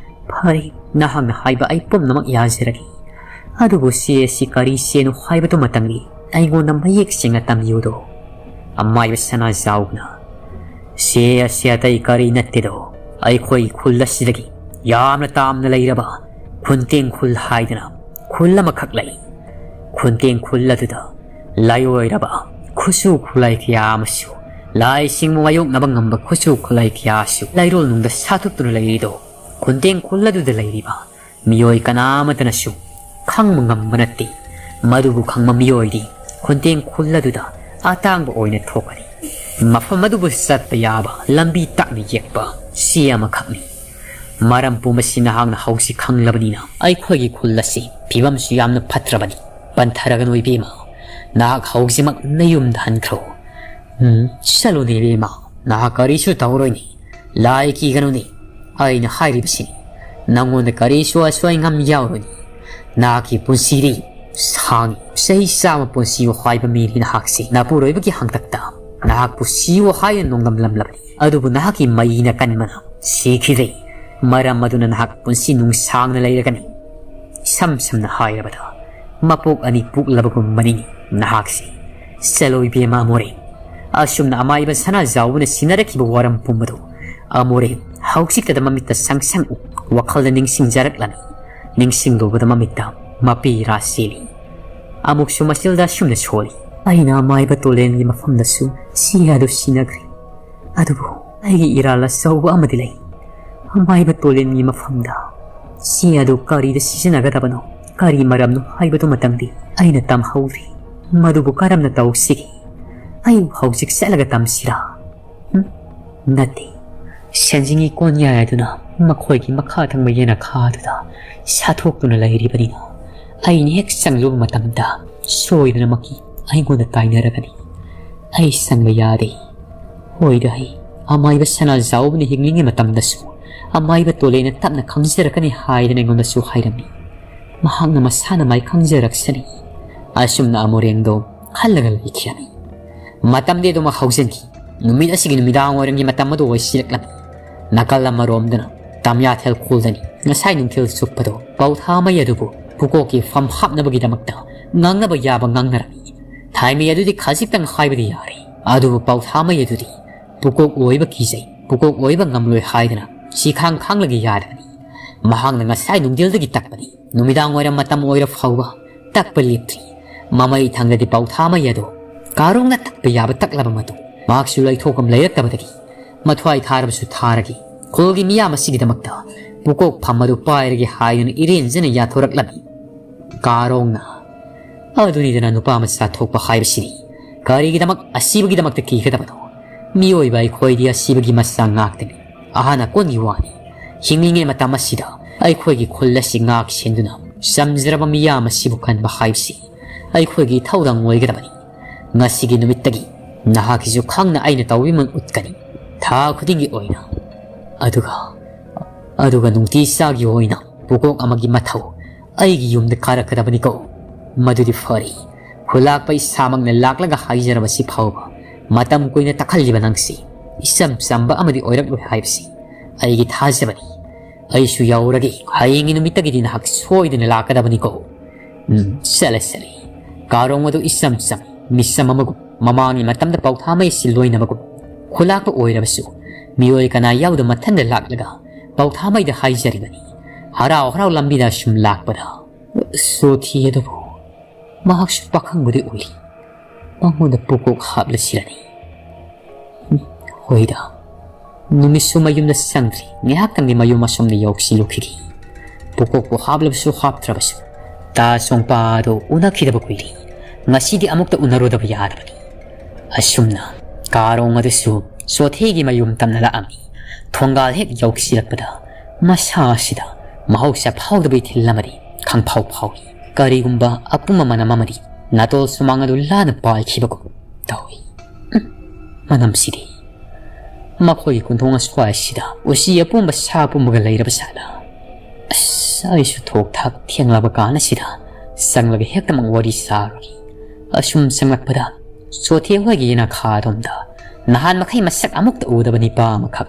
ꯐꯔꯦ, ꯅꯍꯥꯛꯅ ꯍꯥꯏꯕ ꯑꯩ ꯄꯨꯝꯅꯃꯛ ꯌꯥꯖꯔꯒꯦ꯫ ꯑꯗꯨꯕꯨ ꯆꯦ ꯑꯁꯤ ꯀꯔꯤ ꯆꯦꯅꯣ ꯍꯥꯏꯕꯗꯨꯃꯇꯪꯗꯤ ꯑꯩꯉꯣꯟꯗ ꯃꯌꯦꯛ ꯁꯦꯡꯅ ꯇꯝꯕꯤꯌꯨꯗꯣ꯫" ꯑꯃꯥꯏꯕ ꯁꯅꯥꯖꯥꯎꯅ, "ꯆꯦ ꯑꯁꯤ ꯑꯇꯩ ꯀꯔꯤ ꯅꯠꯇꯦꯗꯣ, ꯑꯩꯈꯣꯏ ꯈꯨꯜ ꯑꯁꯤꯗꯒꯤ ꯌꯥꯝꯅ ꯇꯥꯝꯅ ꯂꯩꯔꯕ ꯈꯨꯟꯇꯦꯡ ꯈꯨꯜ ꯍꯥꯏꯗꯅ ꯈꯨꯜ ꯑꯃꯈꯛ ꯂꯩ꯫ ꯈꯨꯟꯇꯦꯡ ꯈꯨꯜ ꯑꯗꯨꯗ ꯂꯥꯏꯑꯣꯏꯔꯕ ꯈꯨꯠꯁꯨ ꯈꯨꯠꯂꯥꯏ ꯀꯌꯥ ꯑꯃꯁꯨ, ꯂꯥꯏꯁꯤꯡꯕꯨ ꯃꯥꯌꯣꯛꯅꯕ ꯉꯝꯕ ꯈꯨꯠꯁꯨ ꯈꯨꯠꯂꯥꯏ ꯀꯌꯥꯁꯨ ꯂꯩꯔꯣꯜ ꯅꯨꯡꯗ ꯁꯥꯊꯨꯞꯇꯨꯅ ꯂꯩꯔꯤꯗꯣ ꯈꯨꯟꯇꯦꯡ ꯈꯨꯜ ꯑꯗꯨꯗ ꯂꯩꯔꯤꯕ ꯃꯤꯑꯣꯏ ꯀꯅꯥ ꯑꯃꯠꯇꯅꯁꯨ ꯈꯪꯕ ꯉꯝꯕ ꯅꯠꯇꯦ꯫ ꯃꯗꯨꯕꯨ ꯈꯪꯕ ꯃꯤꯑꯣꯏꯗꯤ ꯈꯨꯟꯇꯦꯡ ꯈꯨꯜ ꯑꯗꯨꯗ ꯑꯇꯥꯡꯕ ꯑꯣꯏꯅ ꯊꯣꯛꯀꯅꯤ꯫ ꯃꯐꯝ ꯑꯗꯨꯕꯨ ꯆꯠꯄ ꯌꯥꯕ ꯂꯝꯕꯤ ꯇꯥꯛꯅ ꯌꯦꯛꯄ ꯆꯦ ꯑꯃꯈꯛꯅꯤ꯫ ꯃꯔꯝ ꯄꯨꯝꯕꯁꯤ ꯅꯍꯥꯛꯅ ꯍꯧꯖꯤꯛ ꯈꯪꯂꯕꯅꯤꯅ ꯑꯩꯈꯣꯏꯒꯤ ꯈꯨꯜ ꯑꯁꯤ ꯐꯤꯕꯝꯁꯨ ꯌꯥꯝꯅ ꯐꯠꯇ꯭ꯔꯕꯅꯤ꯫ ꯄꯟꯊꯔꯒꯅꯨ ꯏꯕꯦꯝꯃ, ꯅꯍꯥꯛ ꯍꯧꯖꯤꯛꯃꯛ ꯅꯌꯨꯝꯗ ꯍꯟꯈ꯭ꯔꯣ꯫ ꯎꯝ, ꯆꯠꯂꯨꯅꯦ ꯏꯕꯦꯝꯃ, ꯅꯍꯥꯛ ꯀꯔꯤꯁꯨ ꯇꯧꯔꯣꯏꯅꯦ꯫ ꯂꯥꯏ ꯀꯤꯒꯅꯨꯅꯦ, ꯑꯩꯅ ꯍꯥꯏꯔꯤꯕꯁꯤꯅꯤ꯫ ꯅꯪꯉꯣꯟꯗ ꯀꯔꯤꯁꯨ ꯑꯁꯣꯏ ꯑꯉꯥꯝ ꯌꯥꯎꯔꯣꯏꯅꯦ꯫ ꯅꯍꯥꯛꯀꯤ ꯄꯨꯟꯁꯤꯗꯤ ꯁꯥꯡꯉꯤ꯫ ꯆꯍꯤ ꯆꯥꯝꯃ ꯄꯨꯟꯁꯤꯌꯨ ꯍꯥꯏꯕ ꯃꯤꯅꯤ ꯅꯍꯥꯛꯁꯤ꯫ ꯅꯄꯨꯔꯣꯏꯕꯒꯤ ꯍꯥꯛꯇꯛꯇ ꯅꯍꯥꯛꯄꯨ ꯁꯤꯌꯨ ꯍꯥꯏꯅ ꯅꯣꯡꯗꯝꯂꯝꯂꯕꯅꯤ꯫ ꯑꯗꯨꯕꯨ ꯅꯍꯥꯛꯀꯤ ꯃꯩꯅ ꯀꯟꯕꯅ ꯁꯤꯈꯤꯗꯦ꯫ ꯃꯔꯝ ꯑꯗꯨꯅ ꯅꯍꯥꯛ ꯄꯨꯟꯁꯤ ꯅꯨꯡꯁꯥꯡꯅ ꯂꯩꯔꯒꯅꯤ꯫ ꯏꯁꯝ ꯁꯝꯅ ꯍꯥꯏꯔꯕꯗ, ꯃꯄꯣꯛ ꯑꯅꯤ ꯄꯣꯛꯂꯕꯒꯨꯝꯕꯅꯤ ꯅꯍꯥꯛꯁꯤ꯫ ꯆꯠꯂꯣ ꯏꯕꯦꯝꯃ ꯑꯃꯣꯔꯦ꯫ ꯑꯁꯨꯝꯅ ꯑꯃꯥꯏꯕ ꯁꯅꯥꯖꯥꯎꯕꯅ ꯁꯤꯟꯅꯔꯛꯈꯤꯕ ꯋꯥꯔꯝ ꯄꯨꯝꯕꯗꯨ ꯑꯃꯣꯔꯦ ꯍꯧꯖꯤꯛꯇꯗ ꯃꯃꯤꯠꯇ ꯁꯪ ꯁꯪ ꯎ-, ꯋꯥꯈꯜꯗ ꯅꯤꯡꯁꯤꯡꯖꯔꯛꯂꯅꯤ꯫ ꯅꯤꯡꯁꯤꯡꯂꯨꯕꯗ ꯃꯃꯤꯠꯇ ꯃꯄꯤ ꯔꯥ ꯆꯦꯜꯂꯤ꯫ ꯑꯃꯨꯛꯁꯨ ꯃꯆꯤꯜꯗ ꯑꯁꯨꯝꯅ ꯁꯣꯜꯂꯤ꯫ ꯑꯩꯅ ꯑꯃꯥꯏꯕ ꯇꯣꯂꯦꯟꯒꯤ ꯃꯐꯝꯗꯁꯨ ꯆꯦ ꯑꯗꯨ ꯁꯤꯟꯅꯈ꯭ꯔꯦ꯫ ꯑꯗꯨꯕꯨ ꯑꯩꯒꯤ ꯏꯔꯥꯜ ꯑꯆꯧꯕ ꯑꯃꯗꯤ ꯂꯩ꯫ ꯑꯃꯥꯏꯕ ꯇꯣꯂꯦꯟꯒꯤ ꯃꯐꯝꯗ ꯆꯦ ꯑꯗꯨ ꯀꯔꯤꯗ ꯁꯤꯖꯤꯟꯅꯒꯗꯕꯅꯣ, ꯀꯔꯤ ꯃꯔꯝꯅꯣ ꯍꯥꯏꯕꯗꯨꯃꯇꯪꯗꯤ ꯑꯩꯅ ꯇꯝꯍꯧꯗ꯭ꯔꯤ꯫ ꯃꯗꯨꯕꯨ ꯀꯔꯝꯅ ꯇꯧꯁꯤꯒꯦ? ꯑꯩꯕꯨ ꯍꯧꯖꯤꯛ ꯆꯠꯂꯒ ꯇꯝꯁꯤꯔꯥ? ꯍꯨꯝ? ꯅꯠꯇꯦ꯫ ꯁꯦꯟꯖꯤꯡꯒꯤ ꯀꯣꯟꯌꯥꯏ ꯑꯗꯨꯅ ꯃꯈꯣꯏꯒꯤ ꯃꯈꯥ ꯊꯪꯕ ꯌꯦꯅꯈꯥ ꯑꯗꯨꯗ ꯁꯥꯊꯣꯛꯇꯨꯅ ꯂꯩꯔꯤꯕꯅꯤꯅ, ꯑꯩꯅ ꯍꯦꯛ ꯆꯪꯂꯨꯕ ꯃꯇꯝꯗ ꯁꯣꯏꯗꯅꯃꯛꯀꯤ ꯑꯩꯉꯣꯟꯗ ꯇꯥꯏꯅꯔꯒꯅꯤ꯫ ꯑꯩ ꯆꯪꯕ ꯌꯥꯗꯦ꯫ ꯍꯣꯏꯗ, ꯑꯩ ꯑꯃꯥꯏꯕ ꯁꯅꯥꯖꯥꯎꯕꯅ ꯍꯤꯡꯂꯤꯉꯩ ꯃꯇꯝꯗꯁꯨ ꯑꯃꯥꯏꯕ ꯇꯣꯂꯦꯅ ꯇꯞꯅ ꯈꯪꯖꯔꯛꯀꯅꯤ ꯍꯥꯏꯗꯅ ꯑꯩꯉꯣꯟꯗꯁꯨ ꯍꯥꯏꯔꯝꯃꯤ꯫ ꯃꯍꯥꯛꯅ ꯃꯁꯥꯅ ꯃꯥꯏ ꯈꯪꯖꯔꯛꯁꯅꯤ꯫ ꯑꯁꯨꯝꯅ ꯑꯃꯣꯔꯦꯡꯗꯣ ꯈꯜꯂꯒ ꯂꯩꯈꯤꯔꯝꯃꯤ꯫ ꯃꯇꯝꯗꯤ ꯑꯗꯨꯃꯛ ꯍꯧꯖꯤꯟꯈꯤ꯫ ꯅꯨꯃꯤꯠ ꯑꯁꯤꯒꯤ ꯅꯨꯃꯤꯗꯥꯡ ꯋꯥꯏꯔꯝꯒꯤ ꯃꯇꯝ ꯑꯗꯨ ꯑꯣꯏꯁꯤꯜꯂꯛꯂꯝꯃꯤ꯫ ꯅꯥꯀꯜ ꯑꯃꯔꯣꯝꯗꯅ ꯇꯝꯌꯥꯊꯦꯜ ꯈꯨꯜꯗꯅꯤ꯫ ꯉꯁꯥꯏ ꯅꯨꯡꯊꯤꯜ ꯆꯨꯞꯄꯗꯣ ꯄꯧꯊꯥ ꯃꯩ ꯑꯗꯨꯕꯨ ꯄꯨꯀꯣꯛꯀꯤ ꯐꯝ ꯍꯥꯞꯅꯕꯒꯤꯗꯃꯛꯇ ꯉꯥꯡꯅꯕ ꯌꯥꯕ ꯉꯥꯡꯅꯔꯝꯃꯤ꯫ ꯊꯥꯏꯃꯩ ꯑꯗꯨꯗꯤ ꯈꯖꯤꯛꯇꯪ ꯍꯥꯏꯕꯗꯤ ꯌꯥꯔꯦ, ꯑꯗꯨꯕꯨ ꯄꯧꯊꯥ ꯃꯩ ꯑꯗꯨꯗꯤ ꯄꯨꯀꯣꯛ ꯑꯣꯏꯕ ꯀꯤꯖꯩ, ꯄꯨꯀꯣꯛ ꯑꯣꯏꯕ ꯉꯝꯂꯣꯏ ꯍꯥꯏꯗꯅ ꯁꯤꯈꯥꯡ ꯈꯥꯡꯂꯒ ꯌꯥꯔꯕꯅꯤ꯫ ꯃꯍꯥꯛꯅ ꯉꯁꯥꯏ ꯅꯨꯡꯊꯤꯜꯗꯒꯤ ꯇꯛꯄꯅꯤ꯫ ꯅꯨꯃꯤꯗꯥꯡ ꯋꯥꯏꯔꯝ ꯃꯇꯝ ꯑꯣꯏꯔ ꯐꯥꯎꯕ ꯇꯛꯄ ꯂꯦꯞꯇ꯭ꯔꯤ꯫ ꯃꯃꯩ ꯊꯪꯗꯗꯤ ꯄꯧꯊꯥ ꯃꯩ ꯑꯗꯨ ꯀꯥꯔꯣꯡꯅ ꯇꯛꯄ ꯌꯥꯕ ꯇꯛꯂꯕ ꯃꯇꯨꯡ, ꯃꯍꯥꯛꯁꯨ ꯂꯩꯊꯣꯛꯐꯝ ꯂꯩꯔꯛꯇꯕꯗꯒꯤ, "ꯃꯊ꯭ꯋꯥꯏ ꯊꯥꯔꯕꯁꯨ ꯊꯥꯔꯒꯦ, ꯈꯨꯜꯒꯤ ꯃꯤꯌꯥꯝ ꯑꯁꯤꯒꯤꯗꯃꯛꯇ ꯄꯨꯀꯣꯛ ꯐꯝ ꯑꯗꯨ ꯄꯥꯏꯔꯒꯦ" ꯍꯥꯏꯗꯨꯅ ꯏꯔꯦꯟꯖꯅ ꯌꯥꯊꯣꯔꯛꯂꯝꯃꯤ꯫ ꯀꯥꯔꯣꯡꯅ, "ꯑꯗꯨꯅꯤꯗꯅ ꯅꯨꯄꯥ ꯃꯆꯥ ꯊꯣꯛꯄ ꯍꯥꯏꯕꯁꯤꯗꯤ꯫ ꯀꯔꯤꯒꯤꯗꯃꯛ ꯑꯁꯤꯕꯒꯤꯗꯃꯛꯇ ꯀꯤꯒꯗꯕꯅꯣ? ꯃꯤꯑꯣꯏꯕ ꯑꯩꯈꯣꯏꯗꯤ ꯑꯁꯤꯕꯒꯤ ꯃꯆꯥ ꯉꯥꯛꯇꯅꯤ꯫ ꯑꯍꯥꯟ ꯑꯀꯣꯟꯒꯤ ꯋꯥꯅꯤ꯫ ꯍꯤꯡꯂꯤꯉꯩ ꯃꯇꯝ ꯑꯁꯤꯗ ꯑꯩꯈꯣꯏꯒꯤ ꯈꯨꯜ ꯑꯁꯤ ꯉꯥꯛ ꯁꯦꯟꯗꯨꯅ ꯆꯝꯖꯔꯕ ꯃꯤꯌꯥꯝ ꯑꯁꯤꯕꯨ ꯀꯟꯕ ꯍꯥꯏꯕꯁꯤ ꯑꯩꯈꯣꯏꯒꯤ ꯏꯊꯧꯗꯥꯡ ꯑꯣꯏꯒꯗꯕꯅꯤ꯫ ꯉꯁꯤꯒꯤ ꯅꯨꯃꯤꯠꯇꯒꯤ ꯅꯍꯥꯛꯀꯤꯁꯨ ꯈꯪꯅ ꯑꯩꯅ ꯇꯧꯕꯤꯃꯜ ꯎꯠꯀꯅꯤ, ꯊꯥ ꯈꯨꯗꯤꯡꯒꯤ ꯑꯣꯏꯅ꯫ ꯑꯗꯨꯒ, ꯑꯗꯨꯒ ꯅꯨꯡꯇꯤ ꯆꯥꯒꯤ ꯑꯣꯏꯅ ꯄꯨꯀꯣꯛ ꯑꯃꯒꯤ ꯃꯊꯧ ꯑꯩꯒꯤ ꯌꯨꯝꯗ ꯀꯥꯔꯛꯀꯗꯕꯅꯤꯀꯣ꯫ ꯃꯗꯨꯗꯤ ꯐꯔꯦ, ꯈꯨꯂꯥꯛꯄ ꯏꯁꯥꯃꯛꯅ ꯂꯥꯛꯂꯒ ꯍꯥꯏꯖꯔꯕꯁꯤ ꯐꯥꯎꯕ ꯃꯇꯝ ꯀꯨꯏꯅ ꯇꯛꯍꯜꯂꯤꯕ ꯅꯪꯁꯤ ꯏꯆꯝ ꯆꯝꯕ ꯑꯃꯗꯤ ꯑꯣꯏꯔꯛꯂꯣꯏ ꯍꯥꯏꯕꯁꯤ ꯑꯩꯒꯤ ꯊꯥꯖꯕꯅꯤ꯫ ꯑꯩꯁꯨ ꯌꯥꯎꯔꯒꯦ꯫ ꯍꯌꯦꯡꯒꯤ ꯅꯨꯃꯤꯠꯇꯒꯤꯗꯤ ꯅꯍꯥꯛ ꯁꯣꯏꯗꯅ ꯂꯥꯛꯀꯗꯕꯅꯤꯀꯣ꯫" ꯎꯝ, ꯆꯠꯂꯦ, ꯆꯠꯂꯦ꯫ ꯀꯥꯔꯣꯡ ꯑꯗꯨ ꯏꯆꯝ ꯆꯝ, ꯃꯤꯆꯝ ꯑꯃꯒꯨꯝ, ꯃꯃꯥꯡꯒꯤ ꯃꯇꯝꯗ ꯄꯥꯎꯊꯥꯃꯩꯁꯤ ꯂꯣꯏꯅꯕꯒꯨꯝ, ꯈꯨꯂꯥꯛꯄ ꯑꯣꯏꯔꯕꯁꯨ ꯃꯤꯑꯣꯏ ꯀꯅꯥ ꯌꯥꯎꯗ ꯃꯊꯟꯗ ꯂꯥꯛꯂꯒ ꯄꯥꯎꯊꯥꯃꯩꯗ ꯍꯥꯏꯖꯔꯤꯕꯅꯤ꯫ ꯍꯔꯥꯎ ꯍꯔꯥꯎ ꯂꯝꯕꯤꯗ ꯁꯨꯝ ꯂꯥꯛꯄꯗ, ꯁꯣꯊꯤ ꯑꯗꯨꯕꯨ ꯃꯍꯥꯛꯁꯨ ꯄꯥꯈꯪꯕꯗꯤ ꯑꯣꯏꯔꯤ꯫ ꯃꯉꯣꯟꯗ ꯄꯨꯀꯣꯛ ꯍꯥꯞꯂꯁꯤꯔꯅꯤ꯫ ꯍꯣꯏꯗ, ꯅꯨꯃꯤꯠꯁꯨ ꯃꯌꯨꯝꯗ ꯆꯪꯗ꯭ꯔꯤ꯫ ꯉꯥꯏꯍꯥꯛꯇꯪꯗꯤ ꯃꯌꯨꯝ ꯑꯁꯣꯝꯗ ꯌꯧꯁꯤꯜꯂꯨꯈꯤꯒꯦ꯫ ꯄꯨꯀꯣꯛꯄꯨ ꯍꯥꯞꯂꯕꯁꯨ ꯍꯥꯞꯇ꯭ꯔꯕꯁꯨ, ꯇꯥ ꯆꯣꯡꯄꯥꯗꯣ ꯎꯅꯈꯤꯗꯕ ꯀꯨꯏꯔꯦ꯫ ꯉꯁꯤꯗꯤ ꯑꯃꯨꯛꯇ ꯎꯅꯔꯨꯗꯕ ꯌꯥꯗꯕꯅꯤ꯫ ꯑꯁꯨꯝꯅ ꯀꯥꯔꯣꯡ ꯑꯗꯨꯁꯨ ꯆꯣꯊꯦꯒꯤ ꯃꯌꯨꯝ ꯇꯝꯅ ꯂꯥꯛꯑꯝꯃꯤ꯫ ꯊꯣꯡꯒꯥꯜ ꯍꯦꯛ ꯌꯧꯁꯤꯜꯂꯛꯄꯗ ꯃꯁꯥ ꯑꯁꯤꯗ ꯃꯍꯧꯁꯥ ꯐꯥꯎꯗꯕ ꯏꯊꯤꯜ ꯑꯃꯗꯤ ꯈꯪꯐꯥꯎ ꯐꯥꯎꯏ꯫ ꯀꯔꯤꯒꯨꯝꯕ ꯑꯄꯨꯝꯕ ꯃꯅꯝ ꯑꯃꯗꯤ ꯅꯥꯇꯣꯜ ꯁꯨꯃꯥꯡ ꯑꯗꯨ ꯂꯥꯅ ꯄꯥꯏꯈꯤꯕꯒꯨꯝ ꯇꯧꯏ꯫ ꯎꯝ, ꯃꯅꯝꯁꯤꯗꯤ꯫ ꯃꯈꯣꯏꯒꯤ ꯀꯨꯟꯊꯣꯡ ꯑꯁ꯭ꯋꯥꯏꯁꯤꯗ ꯎꯆꯤ ꯑꯄꯨꯝꯕ ꯁꯥ ꯄꯨꯝꯕꯒ ꯂꯩꯔꯕ ꯁꯥꯠꯂ? ꯑꯁ, ꯑꯩꯁꯨ ꯊꯣꯛ ꯊꯥꯛ ꯊꯦꯡꯂꯕ ꯀꯥꯟ ꯑꯁꯤꯗ ꯆꯪꯂꯒ ꯍꯦꯛꯇꯃꯛ ꯋꯥꯔꯤ ꯁꯥꯔꯨꯔꯤ꯫ ꯑꯁꯨꯝ ꯆꯪꯂꯛꯄꯗ ꯆꯣꯊꯦ ꯍꯣꯏꯒꯤ ꯌꯦꯅꯈꯥꯔꯣꯝꯗ ꯅꯍꯥꯟ ꯃꯈꯩ ꯃꯁꯛ ꯑꯃꯨꯛꯇ ꯎꯗꯕ ꯅꯤꯄꯥ ꯑꯃꯈꯛ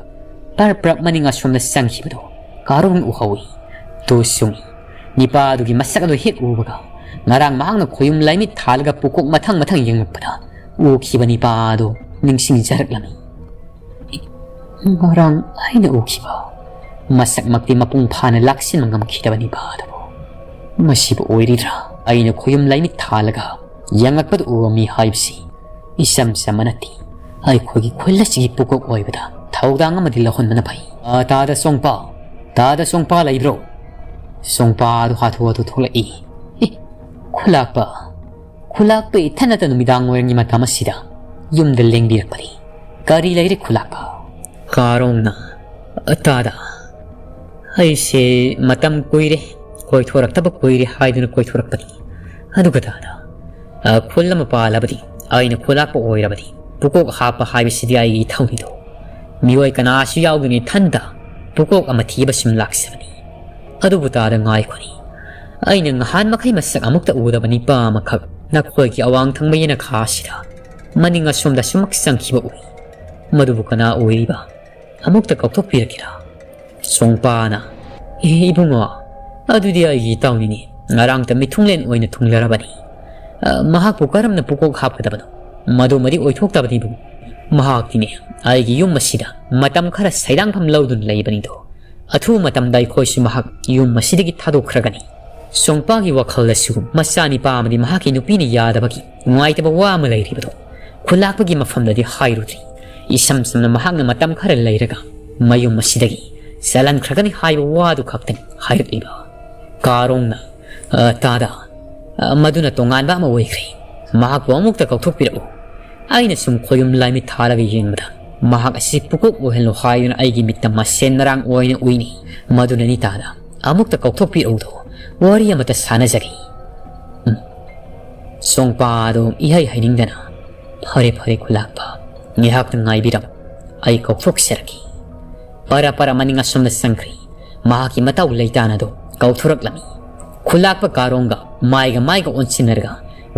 ꯄꯔꯞ ꯄꯔꯞ ꯃꯅꯤꯡ ꯑꯁꯣꯝꯗ ꯆꯪꯈꯤꯕꯗꯣ ꯀꯥꯔꯣꯡ ꯎꯍꯧꯏ꯫ ꯇꯨ ꯁꯨꯡꯏ꯫ ꯅꯤꯄꯥ ꯑꯗꯨꯒꯤ ꯃꯁꯛ ꯑꯗꯨ ꯍꯦꯛ ꯎꯕꯒ, ꯉꯔꯥꯡ ꯃꯍꯥꯛꯅ ꯈꯣꯌꯨꯝ ꯂꯥꯏꯃꯤꯠ ꯊꯥꯜꯂꯒ ꯄꯨꯀꯣꯛ ꯃꯊꯪ ꯃꯊꯪ ꯌꯦꯡꯂꯛꯄꯗ ꯎꯈꯤꯕ ꯅꯤꯄꯥ ꯑꯗꯨ ꯅꯤꯡꯁꯤꯡꯖꯔꯛꯂꯝꯃꯤ꯫ ꯉꯔꯥꯡ ꯑꯩꯅ ꯎꯈꯤꯕ, ꯃꯁꯛꯃꯛꯇꯤ ꯃꯄꯨꯡ ꯐꯥꯅ ꯂꯥꯛꯁꯤꯟꯕ ꯉꯝꯈꯤꯗꯕ ꯅꯤꯄꯥ ꯑꯗꯨꯕꯨ ꯃꯁꯤꯕꯨ ꯑꯣꯏꯔꯤꯗ꯭ꯔꯥ? ꯑꯩꯅ ꯈꯣꯌꯨꯝ ꯂꯥꯏꯃꯤꯠ ꯊꯥꯜꯂꯒ ꯌꯦꯡꯂꯛꯄꯗ ꯎꯕ ꯃꯤ ꯍꯥꯏꯕꯁꯤ ꯏꯆꯝ ꯆꯝꯕ ꯅꯠꯇꯦ꯫ ꯑꯩꯈꯣꯏꯒꯤ ꯈꯨꯜ ꯑꯁꯤꯒꯤ ꯄꯨꯀꯣꯛ ꯑꯣꯏꯕꯗ ꯊꯧꯗꯥꯡ ꯑꯃꯗꯤ ꯂꯧꯍꯟꯕꯅ ꯐꯩ꯫ "ꯑ, ꯇꯥꯗ ꯁꯣꯡꯄꯥ, ꯇꯥꯗ ꯁꯣꯡꯄꯥ ꯂꯩꯕ꯭ꯔꯣ?" ꯁꯣꯡꯄꯥ ꯑꯗꯨ ꯍꯥꯊꯨ ꯍꯥꯊꯨ ꯊꯣꯛꯂꯛꯏ꯫ "ꯑꯦ, ꯈꯨꯂꯥꯛꯄ, ꯈꯨꯂꯥꯛꯄ ꯏꯊꯟꯅꯇ ꯅꯨꯃꯤꯗꯥꯡ ꯋꯥꯏꯔꯝꯒꯤ ꯃꯇꯝ ꯑꯁꯤꯗ ꯌꯨꯝꯗ ꯂꯦꯡꯕꯤꯔꯛꯄꯅꯤ꯫ ꯀꯔꯤ ꯂꯩꯔꯦ ꯈꯨꯂꯥꯛꯄ?" ꯀꯥꯔꯣꯡꯅ, "ꯇꯥꯗ, ꯑꯩꯁꯦ ꯃꯇꯝ ꯀꯨꯏꯔꯦ, ꯀꯣꯏꯊꯣꯔꯛꯇꯕ ꯀꯨꯏꯔꯦ ꯍꯥꯏꯗꯨꯅ ꯀꯣꯏꯊꯣꯔꯛꯄꯅꯤ꯫ ꯑꯗꯨꯒ ꯇꯥꯗ, ꯑ, ꯈꯨꯜ ꯑꯃ ꯄꯥꯜꯂꯕꯗꯤ ꯑꯩꯅ ꯈꯨꯂꯥꯛꯄ ꯑꯣꯏꯔꯕꯗꯤ ꯄꯨꯀꯣꯛ ꯍꯥꯞꯄ ꯍꯥꯏꯕꯁꯤꯗꯤ ꯑꯩꯒꯤ ꯏꯊꯧꯅꯤꯗꯣ꯫ ꯃꯤꯑꯣꯏ ꯀꯅꯥꯁꯨ ꯌꯥꯎꯗꯅ ꯏꯊꯟꯇ ꯄꯨꯀꯣꯛ ꯑꯃ ꯊꯤꯕ ꯁꯨꯝ ꯂꯥꯛꯆꯕꯅꯤ꯫ ꯑꯗꯨꯕꯨ ꯇꯥꯗ ꯉꯥꯏꯈꯣꯅꯤ, ꯑꯩꯅ ꯉꯍꯥꯟ ꯃꯈꯩ ꯃꯁꯛ ꯑꯃꯨꯛꯇ ꯎꯗꯕ ꯅꯤꯄꯥ ꯑꯃꯈꯛ ꯅꯈꯣꯏꯒꯤ ꯑꯋꯥꯡ ꯊꯪꯕ ꯌꯦꯅꯈꯥ ꯑꯁꯤꯗ ꯃꯅꯤꯡ ꯑꯁꯣꯝꯗ ꯁꯨꯝꯃꯛ ꯆꯪꯈꯤꯕ ꯎꯏ꯫ ꯃꯗꯨꯕꯨ ꯀꯅꯥ ꯑꯣꯏꯔꯤꯕ? ꯑꯃꯨꯛꯇ ꯀꯥꯎꯊꯣꯛꯄꯤꯔꯛꯀꯦꯔꯥ?" ꯁꯣꯡꯄꯥꯅ, "ꯑꯦ ꯏꯕꯨꯡꯉꯣ, ꯑꯗꯨꯗꯤ ꯑꯩꯒꯤ ꯏꯇꯥꯎꯅꯤꯅꯦ꯫ ꯉꯔꯥꯡꯇ ꯃꯤꯊꯨꯡꯂꯦꯟ ꯑꯣꯏꯅ ꯊꯨꯡꯂꯔꯕꯅꯤ꯫ ꯑ, ꯃꯍꯥꯛꯄꯨ ꯀꯔꯝꯅ ꯄꯨꯀꯣꯛ ꯍꯥꯞꯀꯗꯕꯅꯣ? ꯃꯗꯨꯃꯗꯤ ꯑꯣꯏꯊꯣꯛꯇꯕꯅꯤ ꯏꯕꯨꯡꯉꯣ꯫ ꯃꯍꯥꯛꯇꯤꯅꯦ ꯑꯩꯒꯤ ꯌꯨꯝ ꯑꯁꯤꯗ ꯃꯇꯝ ꯈꯔ ꯁꯩꯗꯥꯡꯐꯝ ꯂꯧꯗꯨꯅ ꯂꯩꯕꯅꯤꯗꯣ꯫ ꯑꯊꯨꯕ ꯃꯇꯝꯗ ꯑꯩꯈꯣꯏꯁꯨ ꯃꯍꯥꯛ ꯌꯨꯝ ꯑꯁꯤꯗꯒꯤ ꯊꯥꯗꯣꯛꯈ꯭ꯔꯒꯅꯤ꯫" ꯁꯣꯡꯄꯥꯒꯤ ꯋꯥꯈꯜꯗꯁꯨ ꯃꯆꯥꯅꯤꯄꯥ ꯑꯃꯗꯤ ꯃꯍꯥꯛꯀꯤ ꯅꯨꯄꯤꯅ ꯌꯥꯗꯕꯒꯤ ꯅꯨꯡꯉꯥꯏꯇꯕ ꯋꯥ ꯑꯃ ꯂꯩꯔꯤꯕꯗꯣ ꯈꯨꯂꯥꯛꯄꯒꯤ ꯃꯐꯝꯗꯗꯤ ꯍꯥꯏꯔꯨꯗ꯭ꯔꯤ꯫ ꯏꯁꯝ ꯁꯝꯅ ꯃꯍꯥꯛꯅ ꯃꯇꯝ ꯈꯔ ꯂꯩꯔꯒ ꯃꯌꯨꯝ ꯑꯁꯤꯗꯒꯤ ꯆꯠꯍꯟꯈ꯭ꯔꯒꯅꯤ ꯍꯥꯏꯕ ꯋꯥꯗꯨ ꯈꯛꯇꯅꯤ ꯍꯥꯏꯔꯛꯂꯤꯕ꯫ ꯀꯥꯔꯣꯡꯅ, "ꯑ, ꯇꯥꯗ, ꯑ, ꯃꯗꯨꯅ ꯇꯣꯉꯥꯟꯕ ꯑꯃ ꯑꯣꯏꯈ꯭ꯔꯦ꯫ ꯃꯍꯥꯛꯄꯨ ꯑꯃꯨꯛꯇ ꯀꯥꯎꯊꯣꯛꯄꯤꯔꯛꯎ꯫ ꯑꯩꯅ ꯁꯨꯝ ꯈꯣꯌꯨꯝ ꯂꯥꯏꯃꯤꯠ ꯊꯥꯔꯒ ꯌꯦꯡꯕꯗ ꯃꯍꯥꯛ ꯑꯁꯤ ꯄꯨꯀꯣꯛ ꯑꯣꯏꯍꯜꯂꯨ ꯍꯥꯏꯗꯨꯅ ꯑꯩꯒꯤ ꯃꯤꯠꯇ ꯃꯁꯦꯟ ꯃꯔꯥꯡ ꯑꯣꯏꯅ ꯎꯏꯅꯤ꯫ ꯃꯗꯨꯅꯅꯤ ꯇꯥꯗ, ꯑꯃꯨꯛꯇ ꯀꯥꯎꯊꯣꯛꯄꯤꯔꯛꯎꯗꯣ, ꯋꯥꯔꯤ ꯑꯃꯇ ꯁꯥꯟꯅꯖꯒꯦ꯫" ꯎꯝ꯫ ꯁꯣꯡꯄꯥꯗꯣ ꯏꯍꯩ ꯍꯩꯅꯤꯡꯗꯅ, "ꯐꯔꯦ, ꯐꯔꯦ, ꯈꯨꯂꯥꯛꯄ, ꯉꯥꯏꯍꯥꯛꯇ ꯉꯥꯏꯕꯤꯔꯝꯃꯨ, ꯑꯩ ꯀꯥꯎꯊꯣꯛꯆꯔꯛꯀꯦ꯫" ꯄꯔ ꯄꯔ ꯃꯅꯤꯡ ꯑꯁꯣꯝꯗ ꯆꯪꯈ꯭ꯔꯦ꯫ ꯃꯍꯥꯛꯀꯤ ꯃꯇꯥꯎ ꯂꯩꯇꯥꯟ ꯑꯗꯣ ꯀꯥꯎꯊꯣꯔꯛꯂꯝꯃꯤ꯫ ꯈꯨꯂꯥꯛꯄ ꯀꯥꯔꯣꯡꯒ ꯃꯥꯏꯒ ꯃꯥꯏꯒ ꯑꯣꯟꯁꯤꯟꯅꯔꯒ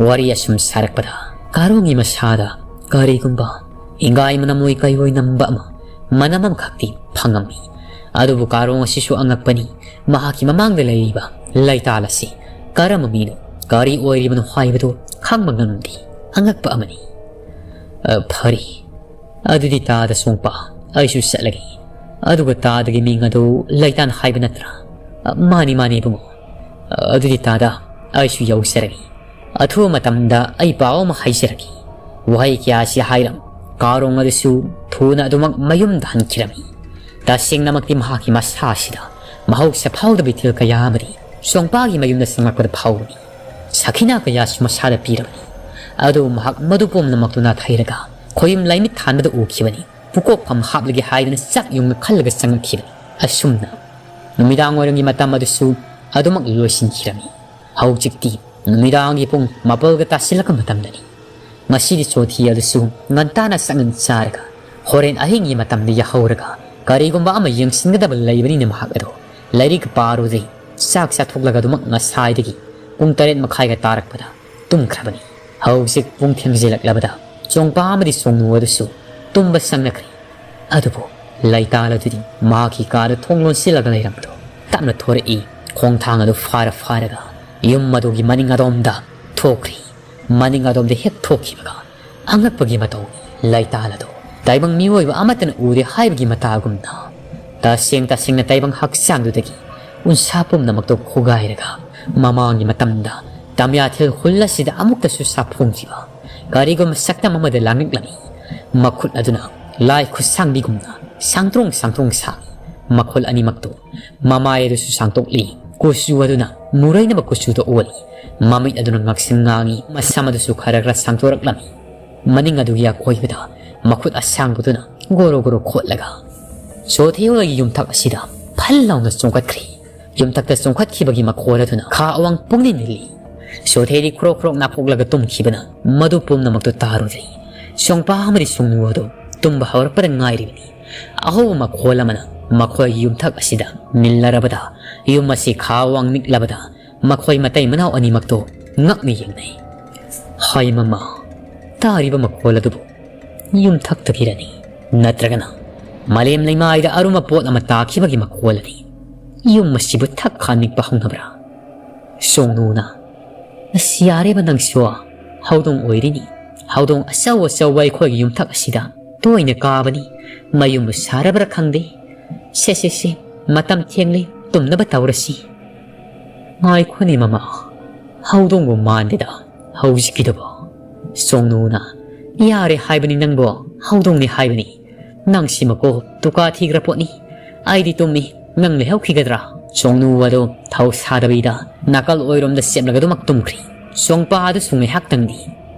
ꯋꯥꯔꯤ ꯑꯁꯨꯝ ꯁꯥꯔꯛꯄꯗ, ꯀꯥꯔꯣꯡꯒꯤ ꯃꯁꯥꯗ ꯀꯔꯤꯒꯨꯝꯕ ꯏꯪꯒꯥꯏ ꯃꯅꯝ ꯑꯣꯏ ꯀꯩ ꯑꯣꯏ ꯅꯝꯕ ꯑꯃ, ꯃꯅꯝ ꯑꯃꯈꯛꯇꯤ ꯐꯪꯉꯝꯃꯤ꯫ ꯑꯗꯨꯕꯨ ꯀꯥꯔꯣꯡ ꯑꯁꯤꯁꯨ ꯑꯉꯛꯄꯅꯤ꯫ ꯃꯍꯥꯛꯀꯤ ꯃꯃꯥꯡꯗ ꯂꯩꯔꯤꯕ ꯂꯩꯇꯥꯜ ꯑꯁꯤ ꯀꯔꯝꯕ ꯃꯤꯅꯣ, ꯀꯔꯤ ꯑꯣꯏꯔꯤꯕꯅꯣ ꯍꯥꯏꯕꯗꯨ ꯈꯪꯕ ꯉꯝꯗꯦ꯫ ꯑꯉꯛꯄ ꯑꯃꯅꯤ꯫ "ꯑ, ꯐꯔꯦ꯫ ꯑꯗꯨꯗꯤ ꯇꯥꯗ ꯁꯣꯡꯄꯥ, ꯑꯩꯁꯨ ꯆꯠꯂꯒꯦ꯫ ꯑꯗꯨꯒ ꯇꯥꯗꯒꯤ ꯃꯤꯡ ꯑꯗꯨ ꯂꯩꯇꯥꯟ ꯍꯥꯏꯕ ꯅꯠꯇ꯭ꯔꯥ?" "ꯑ, ꯃꯥꯅꯤ, ꯃꯥꯅꯤ, ꯏꯕꯨꯡꯉꯣ꯫ ꯑ, ꯑꯗꯨꯗꯤ ꯇꯥꯗ, ꯑꯩꯁꯨ ꯌꯧꯖꯔꯒꯦ꯫ ꯑꯊꯨꯕ ꯃꯇꯝꯗ ꯑꯩ ꯄꯥꯎ ꯑꯃ ꯍꯥꯏꯖꯔꯛꯀꯦ꯫" ꯋꯥꯍꯩ ꯀꯌꯥꯁꯤ ꯍꯥꯏꯔꯝ ꯀꯥꯔꯣꯡ ꯑꯗꯨꯁꯨ ꯊꯨꯅ ꯑꯗꯨꯃꯛ ꯃꯌꯨꯝꯗ ꯍꯟꯈꯤꯔꯝꯃꯤ꯫ ꯇꯁꯦꯡꯅꯃꯛꯇꯤ ꯃꯍꯥꯛꯀꯤ ꯃꯁꯥ ꯑꯁꯤꯗ ꯃꯍꯧꯁꯥ ꯐꯥꯎꯗꯕ ꯏꯊꯤꯜ ꯀꯌꯥ ꯑꯃꯗꯤ ꯆꯣꯡꯄꯥꯒꯤ ꯃꯌꯨꯝꯗ ꯆꯪꯂꯛꯄꯗ ꯐꯥꯎꯔꯝꯃꯤ꯫ ꯁꯈꯤꯅꯥ ꯀꯌꯥꯁꯨ ꯃꯁꯥꯗ ꯄꯤꯔꯕꯅꯤ꯫ ꯑꯗꯨꯕꯨ ꯃꯍꯥꯛ ꯃꯗꯨ ꯄꯨꯝꯅꯃꯛꯇꯨ ꯅꯥꯊꯩꯔꯒ ꯈꯣꯌꯨꯝ ꯂꯥꯏꯃꯤꯠ ꯊꯥꯟꯕꯗ ꯎꯈꯤꯕꯅꯤ꯫ ꯄꯨꯀꯣꯛꯐꯝ ꯍꯥꯞꯂꯒꯦ ꯍꯥꯏꯗꯨꯅ ꯆꯥꯛ ꯌꯨꯡꯅ ꯈꯜꯂꯒ ꯆꯪꯂꯛꯈꯤꯕꯅꯤ꯫ ꯑꯁꯨꯝꯅ ꯅꯨꯃꯤꯗꯥꯡ ꯋꯥꯏꯔꯝꯒꯤ ꯃꯇꯝ ꯑꯗꯨꯁꯨ ꯑꯗꯨꯃꯛ ꯂꯣꯏꯁꯤꯟꯈꯤꯔꯝꯃꯤ꯫ ꯍꯧꯖꯤꯛꯇꯤ ꯅꯨꯃꯤꯗꯥꯡꯒꯤ ꯄꯨꯡ ꯃꯥꯄꯜꯒ ꯇꯥꯁꯤꯜꯂꯛꯄ ꯃꯇꯝꯗꯅꯤ꯫ ꯉꯁꯤꯗꯤ ꯆꯣꯊꯤ ꯑꯗꯨꯁꯨ ꯉꯟꯇꯥꯅ ꯆꯥꯛꯉꯟ ꯆꯥꯔꯒ ꯍꯣꯔꯦꯟ ꯑꯍꯤꯡꯒꯤ ꯃꯇꯝꯗ ꯌꯥꯍꯧꯔꯒ ꯀꯔꯤꯒꯨꯝꯕ ꯑꯃ ꯌꯦꯡꯁꯤꯟꯒꯗꯕ ꯂꯩꯕꯅꯤꯅ ꯃꯍꯥꯛ ꯑꯗꯣ ꯂꯥꯏꯔꯤꯛ ꯄꯥꯔꯨꯗꯦ꯫ ꯆꯥꯛ ꯆꯥꯊꯣꯛꯂꯒ ꯑꯗꯨꯃꯛ ꯉꯁꯥꯏꯗꯒꯤ ꯄꯨꯡ ꯇꯔꯦꯠ ꯃꯈꯥꯏꯒ ꯇꯥꯔꯛꯄꯗ ꯇꯨꯝꯈ꯭ꯔꯕꯅꯤ꯫ ꯍꯧꯖꯤꯛ ꯄꯨꯡ ꯊꯦꯡꯖꯤꯜꯂꯛꯂꯕꯗ ꯆꯣꯡꯄꯥ ꯑꯃꯗꯤ ꯁꯣꯡꯅꯨ ꯑꯗꯨꯁꯨ ꯇꯨꯝꯕ ꯆꯪꯅꯈ꯭ꯔꯦ꯫ ꯑꯗꯨꯕꯨ ꯂꯩꯇꯥꯜ ꯑꯗꯨꯗꯤ ꯃꯍꯥꯛꯀꯤ ꯀꯥꯗ ꯊꯣꯡ ꯂꯣꯟꯁꯤꯜꯂꯒ ꯂꯩꯔꯝꯕꯗꯣ ꯇꯞꯅ ꯊꯣꯔꯛꯏ꯫ ꯈꯣꯡꯊꯥꯡ ꯑꯗꯨ ꯐꯥꯔ ꯐꯥꯔꯒ ꯌꯨꯝ ꯑꯗꯨꯒꯤ ꯃꯅꯤꯡ ꯑꯗꯣꯝꯗ ꯊꯣꯛꯈ꯭ꯔꯦ꯫ ꯃꯅꯤꯡ ꯑꯗꯣꯝꯗ ꯍꯦꯛ ꯊꯣꯛꯈꯤꯕꯒ ꯑꯉꯛꯄꯒꯤ ꯃꯇꯧ ꯂꯩꯇꯥꯜ ꯑꯗꯨ ꯇꯥꯏꯕꯪ ꯃꯤꯑꯣꯏꯕ ꯑꯃꯠꯇꯅ ꯎꯗꯦ ꯍꯥꯏꯕꯒꯤ ꯃꯇꯥꯒꯨꯝꯅ ꯇꯁꯦꯡ ꯇꯁꯦꯡꯅ ꯇꯥꯏꯕꯪ ꯍꯛꯆꯥꯡꯗꯨꯗꯒꯤ ꯎꯟꯁꯥ ꯄꯨꯝꯅꯃꯛꯇꯨ ꯈꯣꯒꯥꯏꯔꯒ ꯃꯃꯥꯡꯒꯤ ꯃꯇꯝꯗ ꯇꯝꯌꯥꯊꯦꯜ ꯈꯨꯜ ꯑꯁꯤꯗ ꯑꯃꯨꯛꯇꯁꯨ ꯁꯥꯐꯣꯡꯗ꯭ꯔꯤꯕ ꯀꯔꯤꯒꯨꯝꯕ ꯁꯛꯇꯝ ꯑꯃꯗ ꯂꯥꯡꯂꯛꯂꯝꯃꯤ꯫ ꯃꯈꯨꯠ ꯑꯗꯨꯅ ꯂꯥꯏ ꯈꯨꯠꯁꯥꯡꯕꯤꯒꯨꯝꯅ ꯁꯥꯡꯇ꯭ꯔꯣꯡ ꯁꯥꯡꯇ꯭ꯔꯣꯡ ꯁꯥꯡꯏ꯫ ꯃꯈꯨꯜ ꯑꯅꯤꯃꯛꯇꯨ ꯃꯃꯥꯏ ꯑꯗꯨꯁꯨ ꯁꯥꯡꯇꯣꯛꯂꯤ꯫ ꯀꯨꯆꯨ ꯑꯗꯨꯅ ꯃꯨꯔꯩꯅꯕ ꯀꯨꯆꯨꯗ ꯑꯣꯜꯂꯤ꯫ ꯃꯃꯤꯠ ꯑꯗꯨꯅ ꯉꯛꯁꯪ ꯉꯥꯡꯏ꯫ ꯃꯁꯝ ꯑꯗꯨꯁꯨ ꯈꯔ ꯈꯔ ꯁꯥꯡꯇꯣꯔꯛꯂꯝꯃꯤ꯫ ꯃꯅꯤꯡ ꯑꯗꯨꯒꯤ ꯑꯀꯣꯏꯕꯗ ꯃꯈꯨꯠ ꯑꯁꯥꯡꯕꯗꯨꯅ ꯒꯣꯔꯣ ꯒꯣꯔꯣ ꯈꯣꯠꯂꯒ ꯁꯣꯊꯦ ꯍꯣꯏꯒꯤ ꯌꯨꯝꯊꯛ ꯑꯁꯤꯗ ꯐꯜ ꯂꯥꯎꯅ ꯆꯣꯡꯈꯠꯈ꯭ꯔꯦ꯫ ꯌꯨꯝꯊꯛꯇ ꯆꯣꯡꯈꯠꯈꯤꯕꯒꯤ ꯃꯈꯣꯜ ꯑꯗꯨꯅ ꯈꯥ ꯑꯋꯥꯡ ꯄꯨꯡꯅꯤꯡ ꯅꯤꯜꯂꯤ꯫ ꯁꯣꯊꯦꯗꯤ ꯈ꯭ꯔꯣꯛ ꯈ꯭ꯔꯣꯛ ꯅꯥꯈꯣꯛꯂꯒ ꯇꯨꯝꯈꯤꯕꯅ ꯃꯗꯨ ꯄꯨꯝꯅꯃꯛꯇꯨ ꯇꯥꯔꯨꯔꯦ꯫ ꯁꯣꯡꯄꯥ ꯑꯃꯗꯤ ꯁꯣꯡꯅꯨ ꯑꯗꯨ ꯇꯨꯝꯕ ꯍꯧꯔꯛꯄꯗ ꯉꯥꯏꯔꯤꯕꯅꯤ꯫ ꯑꯍꯧꯕ ꯃꯈꯣꯜ ꯑꯃꯅ ꯃꯈꯣꯏꯒꯤ ꯌꯨꯝꯊꯛ ꯑꯁꯤꯗ ꯅꯤꯜꯂꯔꯕꯗ ꯌꯨꯝ ꯑꯁꯤ ꯈꯥ ꯋꯥꯡ ꯅꯤꯛꯂꯕꯗ ꯃꯈꯣꯏ ꯃꯇꯩ ꯃꯅꯥꯎ ꯑꯅꯤꯃꯛꯇꯨ ꯉꯛꯅ ꯌꯦꯡꯅꯩ꯫ ꯍꯥꯏ ꯃꯃꯥ, ꯇꯥꯔꯤꯕ ꯃꯈꯣꯜ ꯑꯗꯨꯕꯨ ꯌꯨꯝꯊꯛꯇꯒꯤꯔꯅꯤ? ꯅꯠꯇ꯭ꯔꯒꯅ ꯃꯥꯂꯦꯝ ꯂꯩꯃꯥꯏꯗ ꯑꯔꯨꯝꯕ ꯄꯣꯠ ꯑꯃ ꯇꯥꯈꯤꯕꯒꯤ ꯃꯈꯣꯜ ꯑꯅꯤ? ꯌꯨꯝ ꯑꯁꯤꯕꯨ ꯊꯛ ꯈꯥ ꯅꯤꯛꯄ ꯍꯧꯅꯕ꯭ꯔꯥ? ꯁꯣꯡꯅꯨꯅ, "ꯑꯁ, ꯌꯥꯔꯦꯕ ꯅꯪꯁꯨ꯫ ꯍꯧꯗꯣꯡ ꯑꯣꯏꯔꯤꯅꯤ꯫ ꯍꯧꯗꯣꯡ ꯑꯆꯧ ꯑꯆꯧꯕ ꯑꯩꯈꯣꯏꯒꯤ ꯌꯨꯝꯊꯛ ꯑꯁꯤꯗ ꯇꯣꯏꯅ ꯀꯥꯕꯅꯤ꯫ ꯃꯌꯨꯝꯕꯨ ꯁꯥꯔꯕ꯭ꯔꯥ ꯈꯪꯗꯦ꯫ ꯁꯦ, ꯁꯦ, ꯁꯦ, ꯃꯇꯝ ꯊꯦꯡꯂꯦ, ꯇꯨꯝꯅꯕ ꯇꯧꯔꯁꯤ꯫" "ꯉꯥꯏꯈꯣꯅꯦ ꯃꯃꯥ, ꯍꯧꯗꯣꯡꯕꯨ ꯃꯥꯟꯗꯦꯗ ꯍꯧꯖꯤꯛꯀꯤꯗꯨꯕꯨ꯫" ꯁꯣꯡꯅꯨꯅ "ꯌꯥꯔꯦ ꯍꯥꯏꯕꯅꯤ ꯅꯪꯕꯣ, ꯍꯧꯗꯣꯡꯅꯤ ꯍꯥꯏꯕꯅꯤ꯫ ꯅꯪꯁꯤꯃꯀꯣ ꯇꯨꯀꯥ ꯊꯤꯈ꯭ꯔ ꯄꯣꯠꯅꯤ꯫ ꯑꯩꯗꯤ ꯇꯨꯝꯃꯤ, ꯅꯪ ꯂꯩꯍꯧꯈꯤꯒꯗ꯭ꯔꯥ?" ꯆꯣꯡꯅꯨ ꯑꯗꯣ ꯊꯧ ꯁꯥꯗꯕꯤꯗ ꯅꯥꯀꯜ ꯑꯣꯏꯔꯣꯝꯗ ꯆꯦꯞꯂꯒ ꯑꯗꯨꯃꯛ ꯇꯨꯝꯈ꯭ꯔꯤ꯫ ꯆꯣꯡꯄꯥ ꯑꯗꯨꯁꯨ ꯉꯥꯏꯍꯥꯛꯇꯪꯗꯤ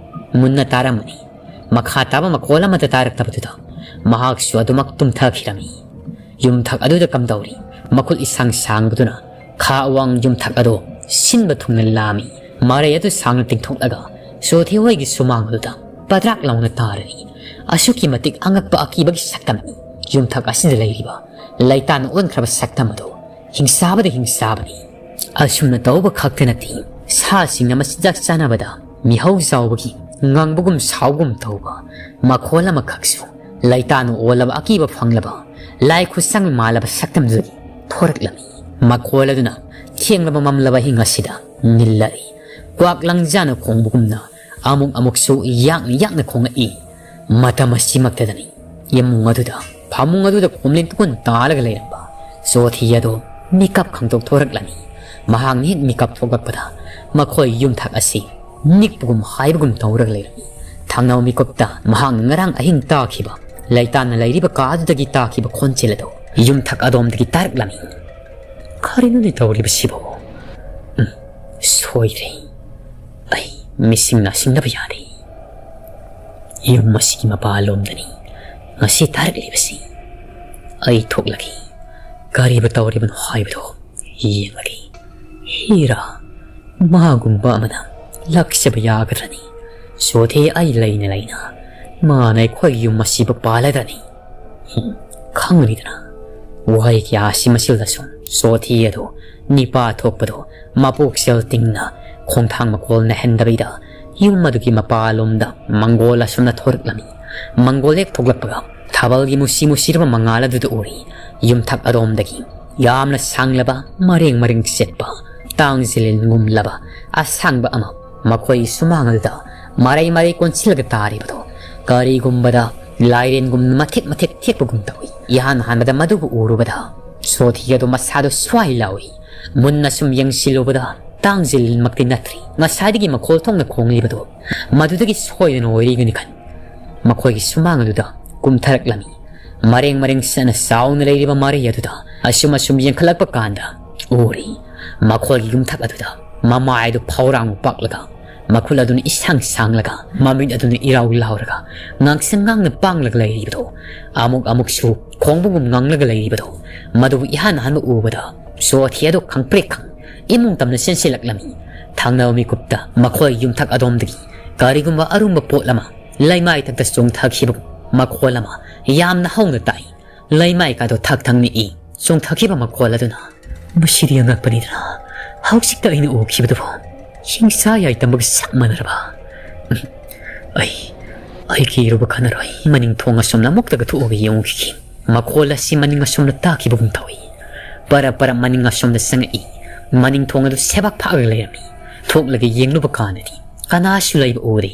ꯃꯨꯟꯅ ꯇꯥꯔꯝꯃꯅꯤ꯫ ꯃꯈꯥ ꯇꯥꯕ ꯃꯈꯣꯜ ꯑꯃꯠꯇ ꯇꯥꯔꯛꯇꯕꯗꯨꯗ ꯃꯍꯥꯛꯁꯨ ꯑꯗꯨꯃꯛ ꯇꯨꯝꯊꯈꯤꯔꯝꯃꯤ꯫ ꯌꯨꯝꯊꯛ ꯑꯗꯨꯗ ꯀꯝꯗꯧꯔꯤ? ꯃꯈꯨꯠ ꯏꯁꯥꯡ ꯁꯥꯡꯕꯗꯨꯅ ꯈꯥ ꯑꯋꯥꯡ ꯌꯨꯝꯊꯛ ꯑꯗꯨ ꯁꯤꯟꯕ ꯊꯨꯡꯅ ꯂꯥꯝꯃꯤ꯫ ꯃꯔꯩ ꯑꯗꯨ ꯁꯥꯡꯅ ꯇꯤꯡꯊꯣꯛꯂꯒ ꯁꯣꯊꯤ ꯍꯣꯏꯒꯤ ꯁꯨꯃꯥꯡ ꯑꯗꯨꯗ ꯄꯗ꯭ꯔꯥꯛ ꯂꯥꯎꯅ ꯇꯥꯔꯔꯤ꯫ ꯑꯁꯨꯛꯀꯤ ꯃꯇꯤꯛ ꯑꯉꯛꯄ ꯑꯀꯤꯕꯒꯤ ꯁꯛꯇꯝꯅꯤ꯫ ꯌꯨꯝꯊꯛ ꯑꯁꯤꯗ ꯂꯩꯔꯤꯕ ꯂꯩꯇꯥꯟ ꯑꯣꯟꯈ꯭ꯔꯕ ꯁꯛꯇꯝ ꯑꯗꯨ ꯍꯤꯡꯁꯥꯕꯗ ꯍꯤꯡꯁꯥꯕꯅꯤ꯫ ꯑꯁꯨꯝꯅ ꯇꯧꯕ ꯈꯛꯇ ꯅꯠꯇꯦ, ꯁꯥꯁꯤꯡꯅ ꯃꯆꯤꯟꯖꯥꯛ ꯆꯥꯅꯕꯗ ꯃꯤꯍꯧ ꯆꯥꯎꯕꯒꯤ ꯉꯪꯕꯒꯨꯝ ꯁꯥꯎꯒꯨꯝ ꯇꯧꯕ ꯃꯈꯣꯜ ꯑꯃꯈꯛꯁꯨ ꯂꯩꯇꯥꯟ ꯑꯣꯜꯂꯕ ꯑꯀꯤꯕ ꯐꯪꯂꯕ ꯂꯥꯏ ꯈꯨꯠꯁꯪ ꯃꯥꯜꯂꯕ ꯁꯛꯇꯝꯗꯨꯗꯒꯤ ꯊꯣꯔꯛꯂꯝꯃꯤ꯫ ꯃꯈꯣꯜ ꯑꯗꯨꯅ ꯊꯦꯡꯂꯕ ꯃꯝꯂꯕ ꯑꯍꯤꯡ ꯑꯁꯤꯗ ꯅꯤꯜꯂꯛꯏ꯫ ꯀ꯭ꯋꯥꯛ ꯂꯪꯖꯥꯅ ꯈꯣꯡꯕꯒꯨꯝꯅ ꯑꯃꯨꯛ ꯑꯃꯨꯛꯁꯨ ꯌꯥꯡꯅ ꯌꯥꯡꯅ ꯈꯣꯡꯂꯛꯏ꯫ ꯃꯇꯝ ꯑꯁꯤꯃꯛꯇꯗꯅꯤ ꯏꯃꯨꯡ ꯑꯗꯨꯗ, ꯐꯃꯨꯡ ꯑꯗꯨꯗ ꯈꯣꯝꯂꯦꯟ ꯇꯨꯀꯣꯟ ꯇꯥꯔꯒ ꯂꯩꯔꯝꯕ ꯆꯣꯊꯤ ꯑꯗꯣ ꯃꯤꯀꯞ ꯈꯪꯗꯣꯛ ꯊꯣꯔꯛꯂꯝꯃꯤ꯫ ꯃꯍꯥꯛꯅ ꯍꯦꯛ ꯃꯤꯀꯞ ꯊꯣꯛꯂꯛꯄꯗ ꯃꯈꯣꯏ ꯌꯨꯝꯊꯛ ꯑꯁꯤ ꯅꯤꯛꯄꯒꯨꯝ ꯍꯥꯏꯕꯒꯨꯝ ꯇꯧꯔꯒ ꯂꯩꯔꯝꯃꯤ꯫ ꯊꯪꯅꯕ ꯃꯤꯀꯨꯞꯇ ꯃꯍꯥꯛꯅ ꯉꯔꯥꯡ ꯑꯍꯤꯡ ꯇꯥꯈꯤꯕ, ꯂꯩꯇꯥꯟꯅ ꯂꯩꯔꯤꯕ ꯀꯥ ꯑꯗꯨꯗꯒꯤ ꯇꯥꯈꯤꯕ ꯈꯣꯟꯖꯦꯜ ꯑꯗꯨ ꯌꯨꯝꯊꯛ ꯑꯗꯣꯝꯗꯒꯤ ꯇꯥꯔꯛꯂꯝꯃꯤ꯫ "ꯀꯔꯤꯅꯣꯅꯦ ꯇꯧꯔꯤꯕꯁꯤꯕꯣ? ꯎꯝ, ꯁꯣꯏꯔꯦ꯫ ꯑꯩ ꯃꯤꯁꯤꯡ ꯅꯥꯁꯤꯡꯅꯕ ꯌꯥꯔꯦ꯫ ꯌꯨꯝ ꯑꯁꯤꯒꯤ ꯃꯄꯥꯟꯂꯣꯝꯗꯅꯤ ꯉꯁꯤ ꯇꯥꯔꯛꯂꯤꯕꯁꯤ꯫ ꯑꯩ ꯊꯣꯛꯂꯒꯦ꯫ ꯀꯔꯤꯕꯨ ꯇꯧꯔꯤꯕꯅꯣ ꯍꯥꯏꯕꯗꯣ ꯌꯦꯡꯂꯒꯦ꯫ ꯍꯤꯔꯥ, ꯃꯥꯒꯨꯝꯕ ꯑꯃꯅ ꯂꯥꯛꯆꯕ ꯌꯥꯒꯗ꯭ꯔꯅꯤ? ꯁꯣꯊꯦ ꯑꯩ ꯂꯩꯅ ꯂꯩꯅ ꯃꯥꯅ ꯑꯩꯈꯣꯏ ꯌꯨꯝ ꯑꯁꯤꯕꯨ ꯄꯥꯜꯂꯗ꯭ꯔꯅꯤ?" ꯈꯪꯂꯤꯗꯅ, ꯋꯥꯍꯩ ꯀꯌꯥ ꯑꯁꯤ ꯃꯁꯤꯜꯗꯁꯨ ꯁꯣꯊꯤ ꯑꯗꯨ ꯅꯤꯄꯥ ꯊꯣꯛꯄꯗꯨ ꯃꯄꯣꯛꯆꯦꯜ ꯇꯤꯡꯅ ꯈꯣꯡꯊꯥꯡ ꯃꯈꯣꯜ ꯅꯥꯍꯟꯗꯕꯤꯗ ꯌꯨꯝ ꯑꯗꯨꯒꯤ ꯃꯄꯥꯂꯣꯝꯗ ꯃꯪꯒꯣꯜ ꯑꯁꯨꯝꯅ ꯊꯣꯔꯛꯂꯝꯃꯤ꯫ ꯃꯪꯒꯣꯜ ꯍꯦꯛ ꯊꯣꯛꯂꯛꯄꯒ ꯊꯥꯕꯜꯒꯤ ꯃꯨꯁꯤ ꯃꯨꯁꯤꯔꯕ ꯃꯉꯥꯜ ꯑꯗꯨꯗ ꯎꯔꯤ꯫ ꯌꯨꯝꯊꯛ ꯑꯗꯣꯝꯗꯒꯤ ꯌꯥꯝꯅ ꯁꯥꯡꯂꯕ ꯃꯔꯦꯡ ꯃꯔꯦꯡ ꯆꯠꯄ ꯇꯥꯡꯖꯤꯜꯂꯤꯟꯒꯨꯝꯂꯕ ꯑꯁꯥꯡꯕ ꯑꯃ ꯃꯈꯣꯏ ꯁꯨꯃꯥꯡ ꯑꯗꯨꯗ ꯃꯔꯩ ꯃꯔꯩ ꯀꯣꯟꯁꯤꯜꯂꯒ ꯇꯥꯔꯤꯕꯗꯣ ꯀꯔꯤꯒꯨꯝꯕꯗ ꯂꯥꯏꯔꯦꯟꯒꯨꯝꯅ ꯃꯊꯦꯛ ꯃꯊꯦꯛ ꯊꯦꯛꯄꯒꯨꯝ ꯇꯧꯏ꯫ ꯏꯍꯥꯟ ꯍꯥꯟꯕꯗ ꯃꯗꯨꯕꯨ ꯎꯔꯨꯕꯗ ꯁꯣꯊꯤ ꯑꯗꯨ ꯃꯁꯥꯗꯨ ꯁ꯭ꯋꯥꯏ ꯂꯥꯎꯏ꯫ ꯃꯨꯟꯅ ꯁꯨꯝ ꯌꯦꯡꯁꯤꯜꯂꯨꯕꯗ ꯇꯥꯡꯖꯤꯜꯂꯤꯟꯃꯛꯇꯤ ꯅꯠꯇ꯭ꯔꯤ꯫ ꯉꯁꯥꯏꯗꯒꯤ ꯃꯈꯣꯜ ꯊꯣꯛꯅ ꯈꯣꯡꯂꯤꯕꯗꯨ ꯃꯗꯨꯗꯒꯤ ꯁꯣꯏꯗꯅ ꯑꯣꯏꯔꯤꯒꯅꯤ ꯈꯟ ꯃꯈꯣꯏꯒꯤ ꯁꯨꯃꯥꯡ ꯑꯗꯨꯗ ꯀꯨꯝꯊꯔꯛꯂꯝꯃꯤ꯫ ꯃꯔꯦꯡ ꯃꯔꯦꯡ ꯆꯠꯅ ꯆꯥꯎꯅ ꯂꯩꯔꯤꯕ ꯃꯔꯩ ꯑꯗꯨꯗ ꯑꯁꯨꯝ ꯑꯁꯨꯝ ꯌꯦꯡꯈꯠꯂꯛꯄ ꯀꯥꯟꯗ ꯎꯔꯤ, ꯃꯈꯣꯏꯒꯤ ꯌꯨꯝꯊꯛ ꯑꯗꯨꯗ ꯃꯃꯥꯏ ꯑꯗꯨ ꯐꯧꯔꯥꯡ ꯄꯥꯛꯂꯒ, ꯃꯈꯨꯠ ꯑꯗꯨꯅ ꯏꯁꯥꯡ ꯁꯥꯡꯂꯒ, ꯃꯃꯤꯠ ꯑꯗꯨꯅ ꯏꯔꯥꯎ ꯂꯥꯎꯔꯒ, ꯉꯥꯡꯁꯪ ꯉꯥꯡꯅ ꯄꯥꯡꯂꯒ ꯂꯩꯔꯤꯕꯗꯣ, ꯑꯃꯨꯛ ꯑꯃꯨꯛꯁꯨ ꯈꯣꯡꯕꯒꯨꯝ ꯉꯪꯂꯒ ꯂꯩꯔꯤꯕꯗꯣ, ꯃꯗꯨꯕꯨ ꯏꯍꯥꯟ ꯍꯥꯟꯕ ꯎꯕꯗ ꯁꯣꯊꯤ ꯑꯗꯨ ꯈꯪꯄ꯭ꯔꯦꯛ ꯈꯪ ꯏꯃꯨꯡ ꯇꯝꯅ ꯆꯦꯟꯁꯤꯜꯂꯛꯂꯝꯃꯤ꯫ ꯊꯪꯅꯕ ꯃꯤꯀꯨꯞꯇ ꯃꯈꯣꯏ ꯌꯨꯝꯊꯛ ꯑꯗꯣꯝꯗꯒꯤ ꯀꯔꯤꯒꯨꯝꯕ ꯑꯔꯨꯝꯕ ꯄꯣꯠ ꯑꯃ ꯂꯩꯃꯥꯏ ꯊꯛꯇ ꯆꯣꯡꯊꯈꯤꯕ ꯃꯈꯣꯜ ꯑꯃ ꯌꯥꯝꯅ ꯍꯧꯅ ꯇꯥꯏ꯫ ꯂꯩꯃꯥꯏ ꯀꯥꯗꯣ ꯊꯛ ꯊꯛ ꯅꯤꯛꯏ꯫ ꯆꯣꯡꯊꯈꯤꯕ ꯃꯈꯣꯜ ꯑꯗꯨꯅ, "ꯃꯁꯤꯗꯤ ꯑꯉꯛꯄꯅꯤꯗꯅ, ꯍꯧꯖꯤꯛꯇ ꯑꯩꯅ ꯎꯈꯤꯕꯗꯨꯕꯨ ꯍꯤꯡꯁꯥ ꯌꯥꯏ ꯇꯝꯕꯒ ꯆꯞ ꯃꯥꯟꯅꯔꯕ?" ꯎꯝ, ꯑꯩ, ꯑꯩ ꯀꯤꯔꯨꯕ ꯈꯟꯅꯔꯣꯏ꯫ ꯃꯅꯤꯡ ꯊꯣꯡ ꯑꯁꯣꯝꯅ ꯑꯃꯨꯛꯇꯒ ꯊꯣꯛꯑꯒ ꯌꯦꯡꯉꯨꯈꯤꯒꯦ꯫ ꯃꯈꯣꯜ ꯑꯁꯤ ꯃꯅꯤꯡ ꯑꯁꯣꯝꯅ ꯇꯥꯈꯤꯕꯒꯨꯝ ꯇꯧꯏ꯫ ꯄꯔꯞ ꯄꯔꯞ ꯃꯅꯤꯡ ꯑꯁꯣꯝꯗ ꯆꯪꯉꯛꯏ꯫ ꯃꯅꯤꯡ ꯊꯣꯡ ꯑꯗꯨ ꯁꯦꯕꯥꯛ ꯐꯥꯛꯑꯒ ꯂꯩꯔꯝꯃꯤ꯫ ꯊꯣꯛꯂꯒ ꯌꯦꯡꯂꯨꯕ ꯀꯥꯟꯗꯗꯤ ꯀꯅꯥꯁꯨ ꯂꯩꯕ ꯎꯗꯦ꯫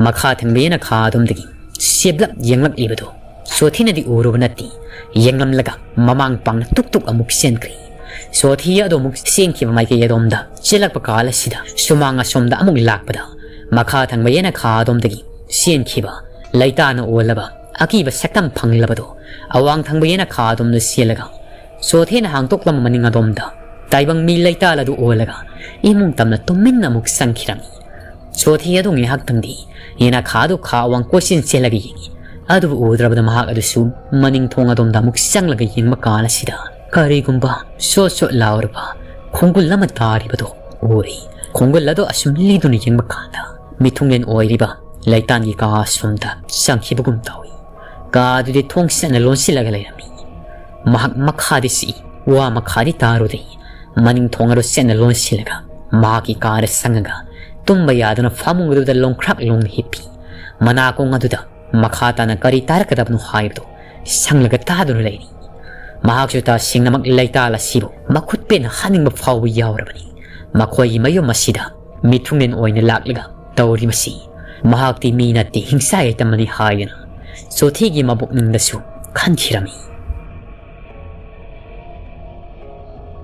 ꯃꯈꯥ ꯊꯪꯕ ꯌꯦꯅꯈꯥ ꯑꯗꯣꯝꯗꯒꯤ ꯆꯦꯞꯂꯞ ꯌꯦꯡꯂꯛꯂꯤꯕꯗꯨ ꯁꯣꯊꯤꯅꯗꯤ ꯎꯔꯨꯕ ꯅꯠꯇꯦ꯫ ꯌꯦꯡꯂꯝꯂꯒ ꯃꯃꯥꯡ ꯄꯥꯡꯅ ꯇꯨꯛ ꯇꯨꯛ ꯑꯃꯨꯛ ꯆꯦꯟꯈ꯭ꯔꯦ꯫ ꯁꯣꯊꯤ ꯑꯗꯣ ꯑꯃꯨꯛ ꯆꯦꯟꯈꯤꯕ ꯃꯥꯏꯀꯩ ꯑꯗꯣꯝꯗ ꯆꯦꯜꯂꯛꯄ ꯀꯥꯟ ꯑꯁꯤꯗ ꯁꯨꯃꯥꯡ ꯑꯁꯣꯝꯗ ꯑꯃꯨꯛ ꯂꯥꯛꯄꯗ, ꯃꯈꯥ ꯊꯪꯕ ꯌꯦꯅꯈꯥ ꯑꯗꯣꯝꯗꯒꯤ ꯆꯦꯟꯈꯤꯕ ꯂꯩꯇꯥꯅ ꯑꯣꯜꯂꯕ ꯑꯀꯤꯕ ꯁꯛꯇꯝ ꯐꯪꯂꯕꯗꯣ ꯑꯋꯥꯡ ꯊꯪꯕ ꯌꯦꯅꯈꯥ ꯑꯗꯣꯝꯗ ꯆꯦꯜꯂꯒ ꯁꯣꯊꯤꯅ ꯍꯥꯡꯗꯣꯛꯂꯝꯕ ꯃꯅꯤꯡ ꯑꯗꯣꯝꯗ ꯇꯥꯏꯕꯪ ꯃꯤ ꯂꯩꯇꯥꯜ ꯑꯗꯨ ꯑꯣꯜꯂꯒ ꯏꯃꯨꯡ ꯇꯝꯅ ꯇꯨꯃꯤꯟꯅ ꯑꯃꯨꯛ ꯆꯪꯈꯤꯔꯝꯃꯤ꯫ ꯁꯣꯊꯤ ꯑꯗꯨ ꯉꯥꯏꯍꯥꯛꯇꯪꯗꯤ ꯌꯦꯅꯈꯥꯗꯨ ꯈꯥ ꯑꯋꯥꯡ ꯀꯣꯏꯆꯦꯟ ꯆꯦꯜꯂꯒ ꯌꯦꯡꯉꯤ꯫ ꯑꯗꯨꯕꯨ ꯎꯗ꯭ꯔꯕꯗ ꯃꯍꯥꯛ ꯑꯗꯨꯁꯨ ꯃꯅꯤꯡ ꯊꯣꯡ ꯑꯗꯣꯝꯗ ꯑꯃꯨꯛ ꯆꯪꯂꯒ ꯌꯦꯡꯕ ꯀꯥꯟ ꯑꯁꯤꯗ ꯀꯔꯤꯒꯨꯝꯕ ꯁꯣꯠ ꯁꯣꯠ ꯂꯥꯎꯔꯕ ꯈꯣꯡꯒꯨꯜ ꯑꯃ ꯇꯥꯔꯤꯕꯗꯨ ꯎꯔꯤ꯫ ꯈꯣꯡꯒꯨꯜ ꯑꯗꯨ ꯑꯁꯨꯝ ꯂꯤꯗꯨꯅ ꯌꯦꯡꯕ ꯀꯥꯟꯗ ꯃꯤꯊꯨꯡꯂꯦꯟ ꯑꯣꯏꯔꯤꯕ ꯂꯩꯇꯥꯟꯒꯤ ꯀꯥ ꯑꯁꯣꯝꯗ ꯆꯪꯈꯤꯕꯒꯨꯝ ꯇꯧꯏ꯫ ꯀꯥ ꯑꯗꯨꯗꯤ ꯊꯣꯡ ꯆꯠꯅ ꯂꯣꯟꯁꯤꯜꯂꯒ ꯂꯩꯔꯝꯃꯤ꯫ ꯃꯍꯥꯛ ꯃꯈꯥꯗꯤ ꯁꯤꯛꯏ, ꯋꯥ ꯃꯈꯥꯗꯤ ꯇꯥꯔꯨꯗꯦ꯫ ꯃꯅꯤꯡ ꯊꯣꯡ ꯑꯗꯨ ꯆꯠꯅ ꯂꯣꯟꯁꯤꯜꯂꯒ ꯃꯍꯥꯛꯀꯤ ꯀꯥꯗ ꯆꯪꯉꯒ ꯇꯨꯝꯕ ꯌꯥꯗꯨꯅ ꯐꯃꯨꯡ ꯑꯗꯨꯗ ꯂꯣꯡꯈ꯭ꯔꯥꯛ ꯂꯣꯡꯅ ꯍꯤꯞꯄꯤ꯫ ꯃꯅꯥꯀꯣꯡ ꯑꯗꯨꯗ ꯃꯈꯥ ꯇꯥꯅ ꯀꯔꯤ ꯇꯥꯔꯛꯀꯗꯕꯅꯣ ꯍꯥꯏꯕꯗꯨ ꯁꯪꯂꯒ ꯇꯥꯗꯨꯅ ꯂꯩꯔꯤ꯫ ꯃꯍꯥꯛꯁꯨ ꯇꯁꯦꯡꯅꯃꯛ ꯂꯩꯇꯥꯜ ꯑꯁꯤꯕꯨ ꯃꯈꯨꯠ ꯄꯦꯟꯅ ꯍꯥꯠꯅꯤꯡꯕ ꯐꯥꯎꯕ ꯌꯥꯎꯔꯕꯅꯤ꯫ ꯃꯈꯣꯏꯒꯤ ꯃꯌꯨꯝ ꯑꯁꯤꯗ ꯃꯤꯊꯨꯡꯂꯦꯟ ꯑꯣꯏꯅ ꯂꯥꯛꯂꯒ ꯇꯧꯔꯤꯕꯁꯤ ꯃꯍꯥꯛꯇꯤ ꯃꯤ ꯅꯠꯇꯦ, ꯍꯤꯡꯁꯥ ꯌꯥꯏꯇꯝꯕꯅꯤ ꯍꯥꯏꯗꯨꯅ ꯁꯣꯊꯤꯒꯤ ꯃꯕꯨꯛꯅꯤꯡꯗꯁꯨ ꯈꯟꯈꯤꯔꯝꯃꯤ꯫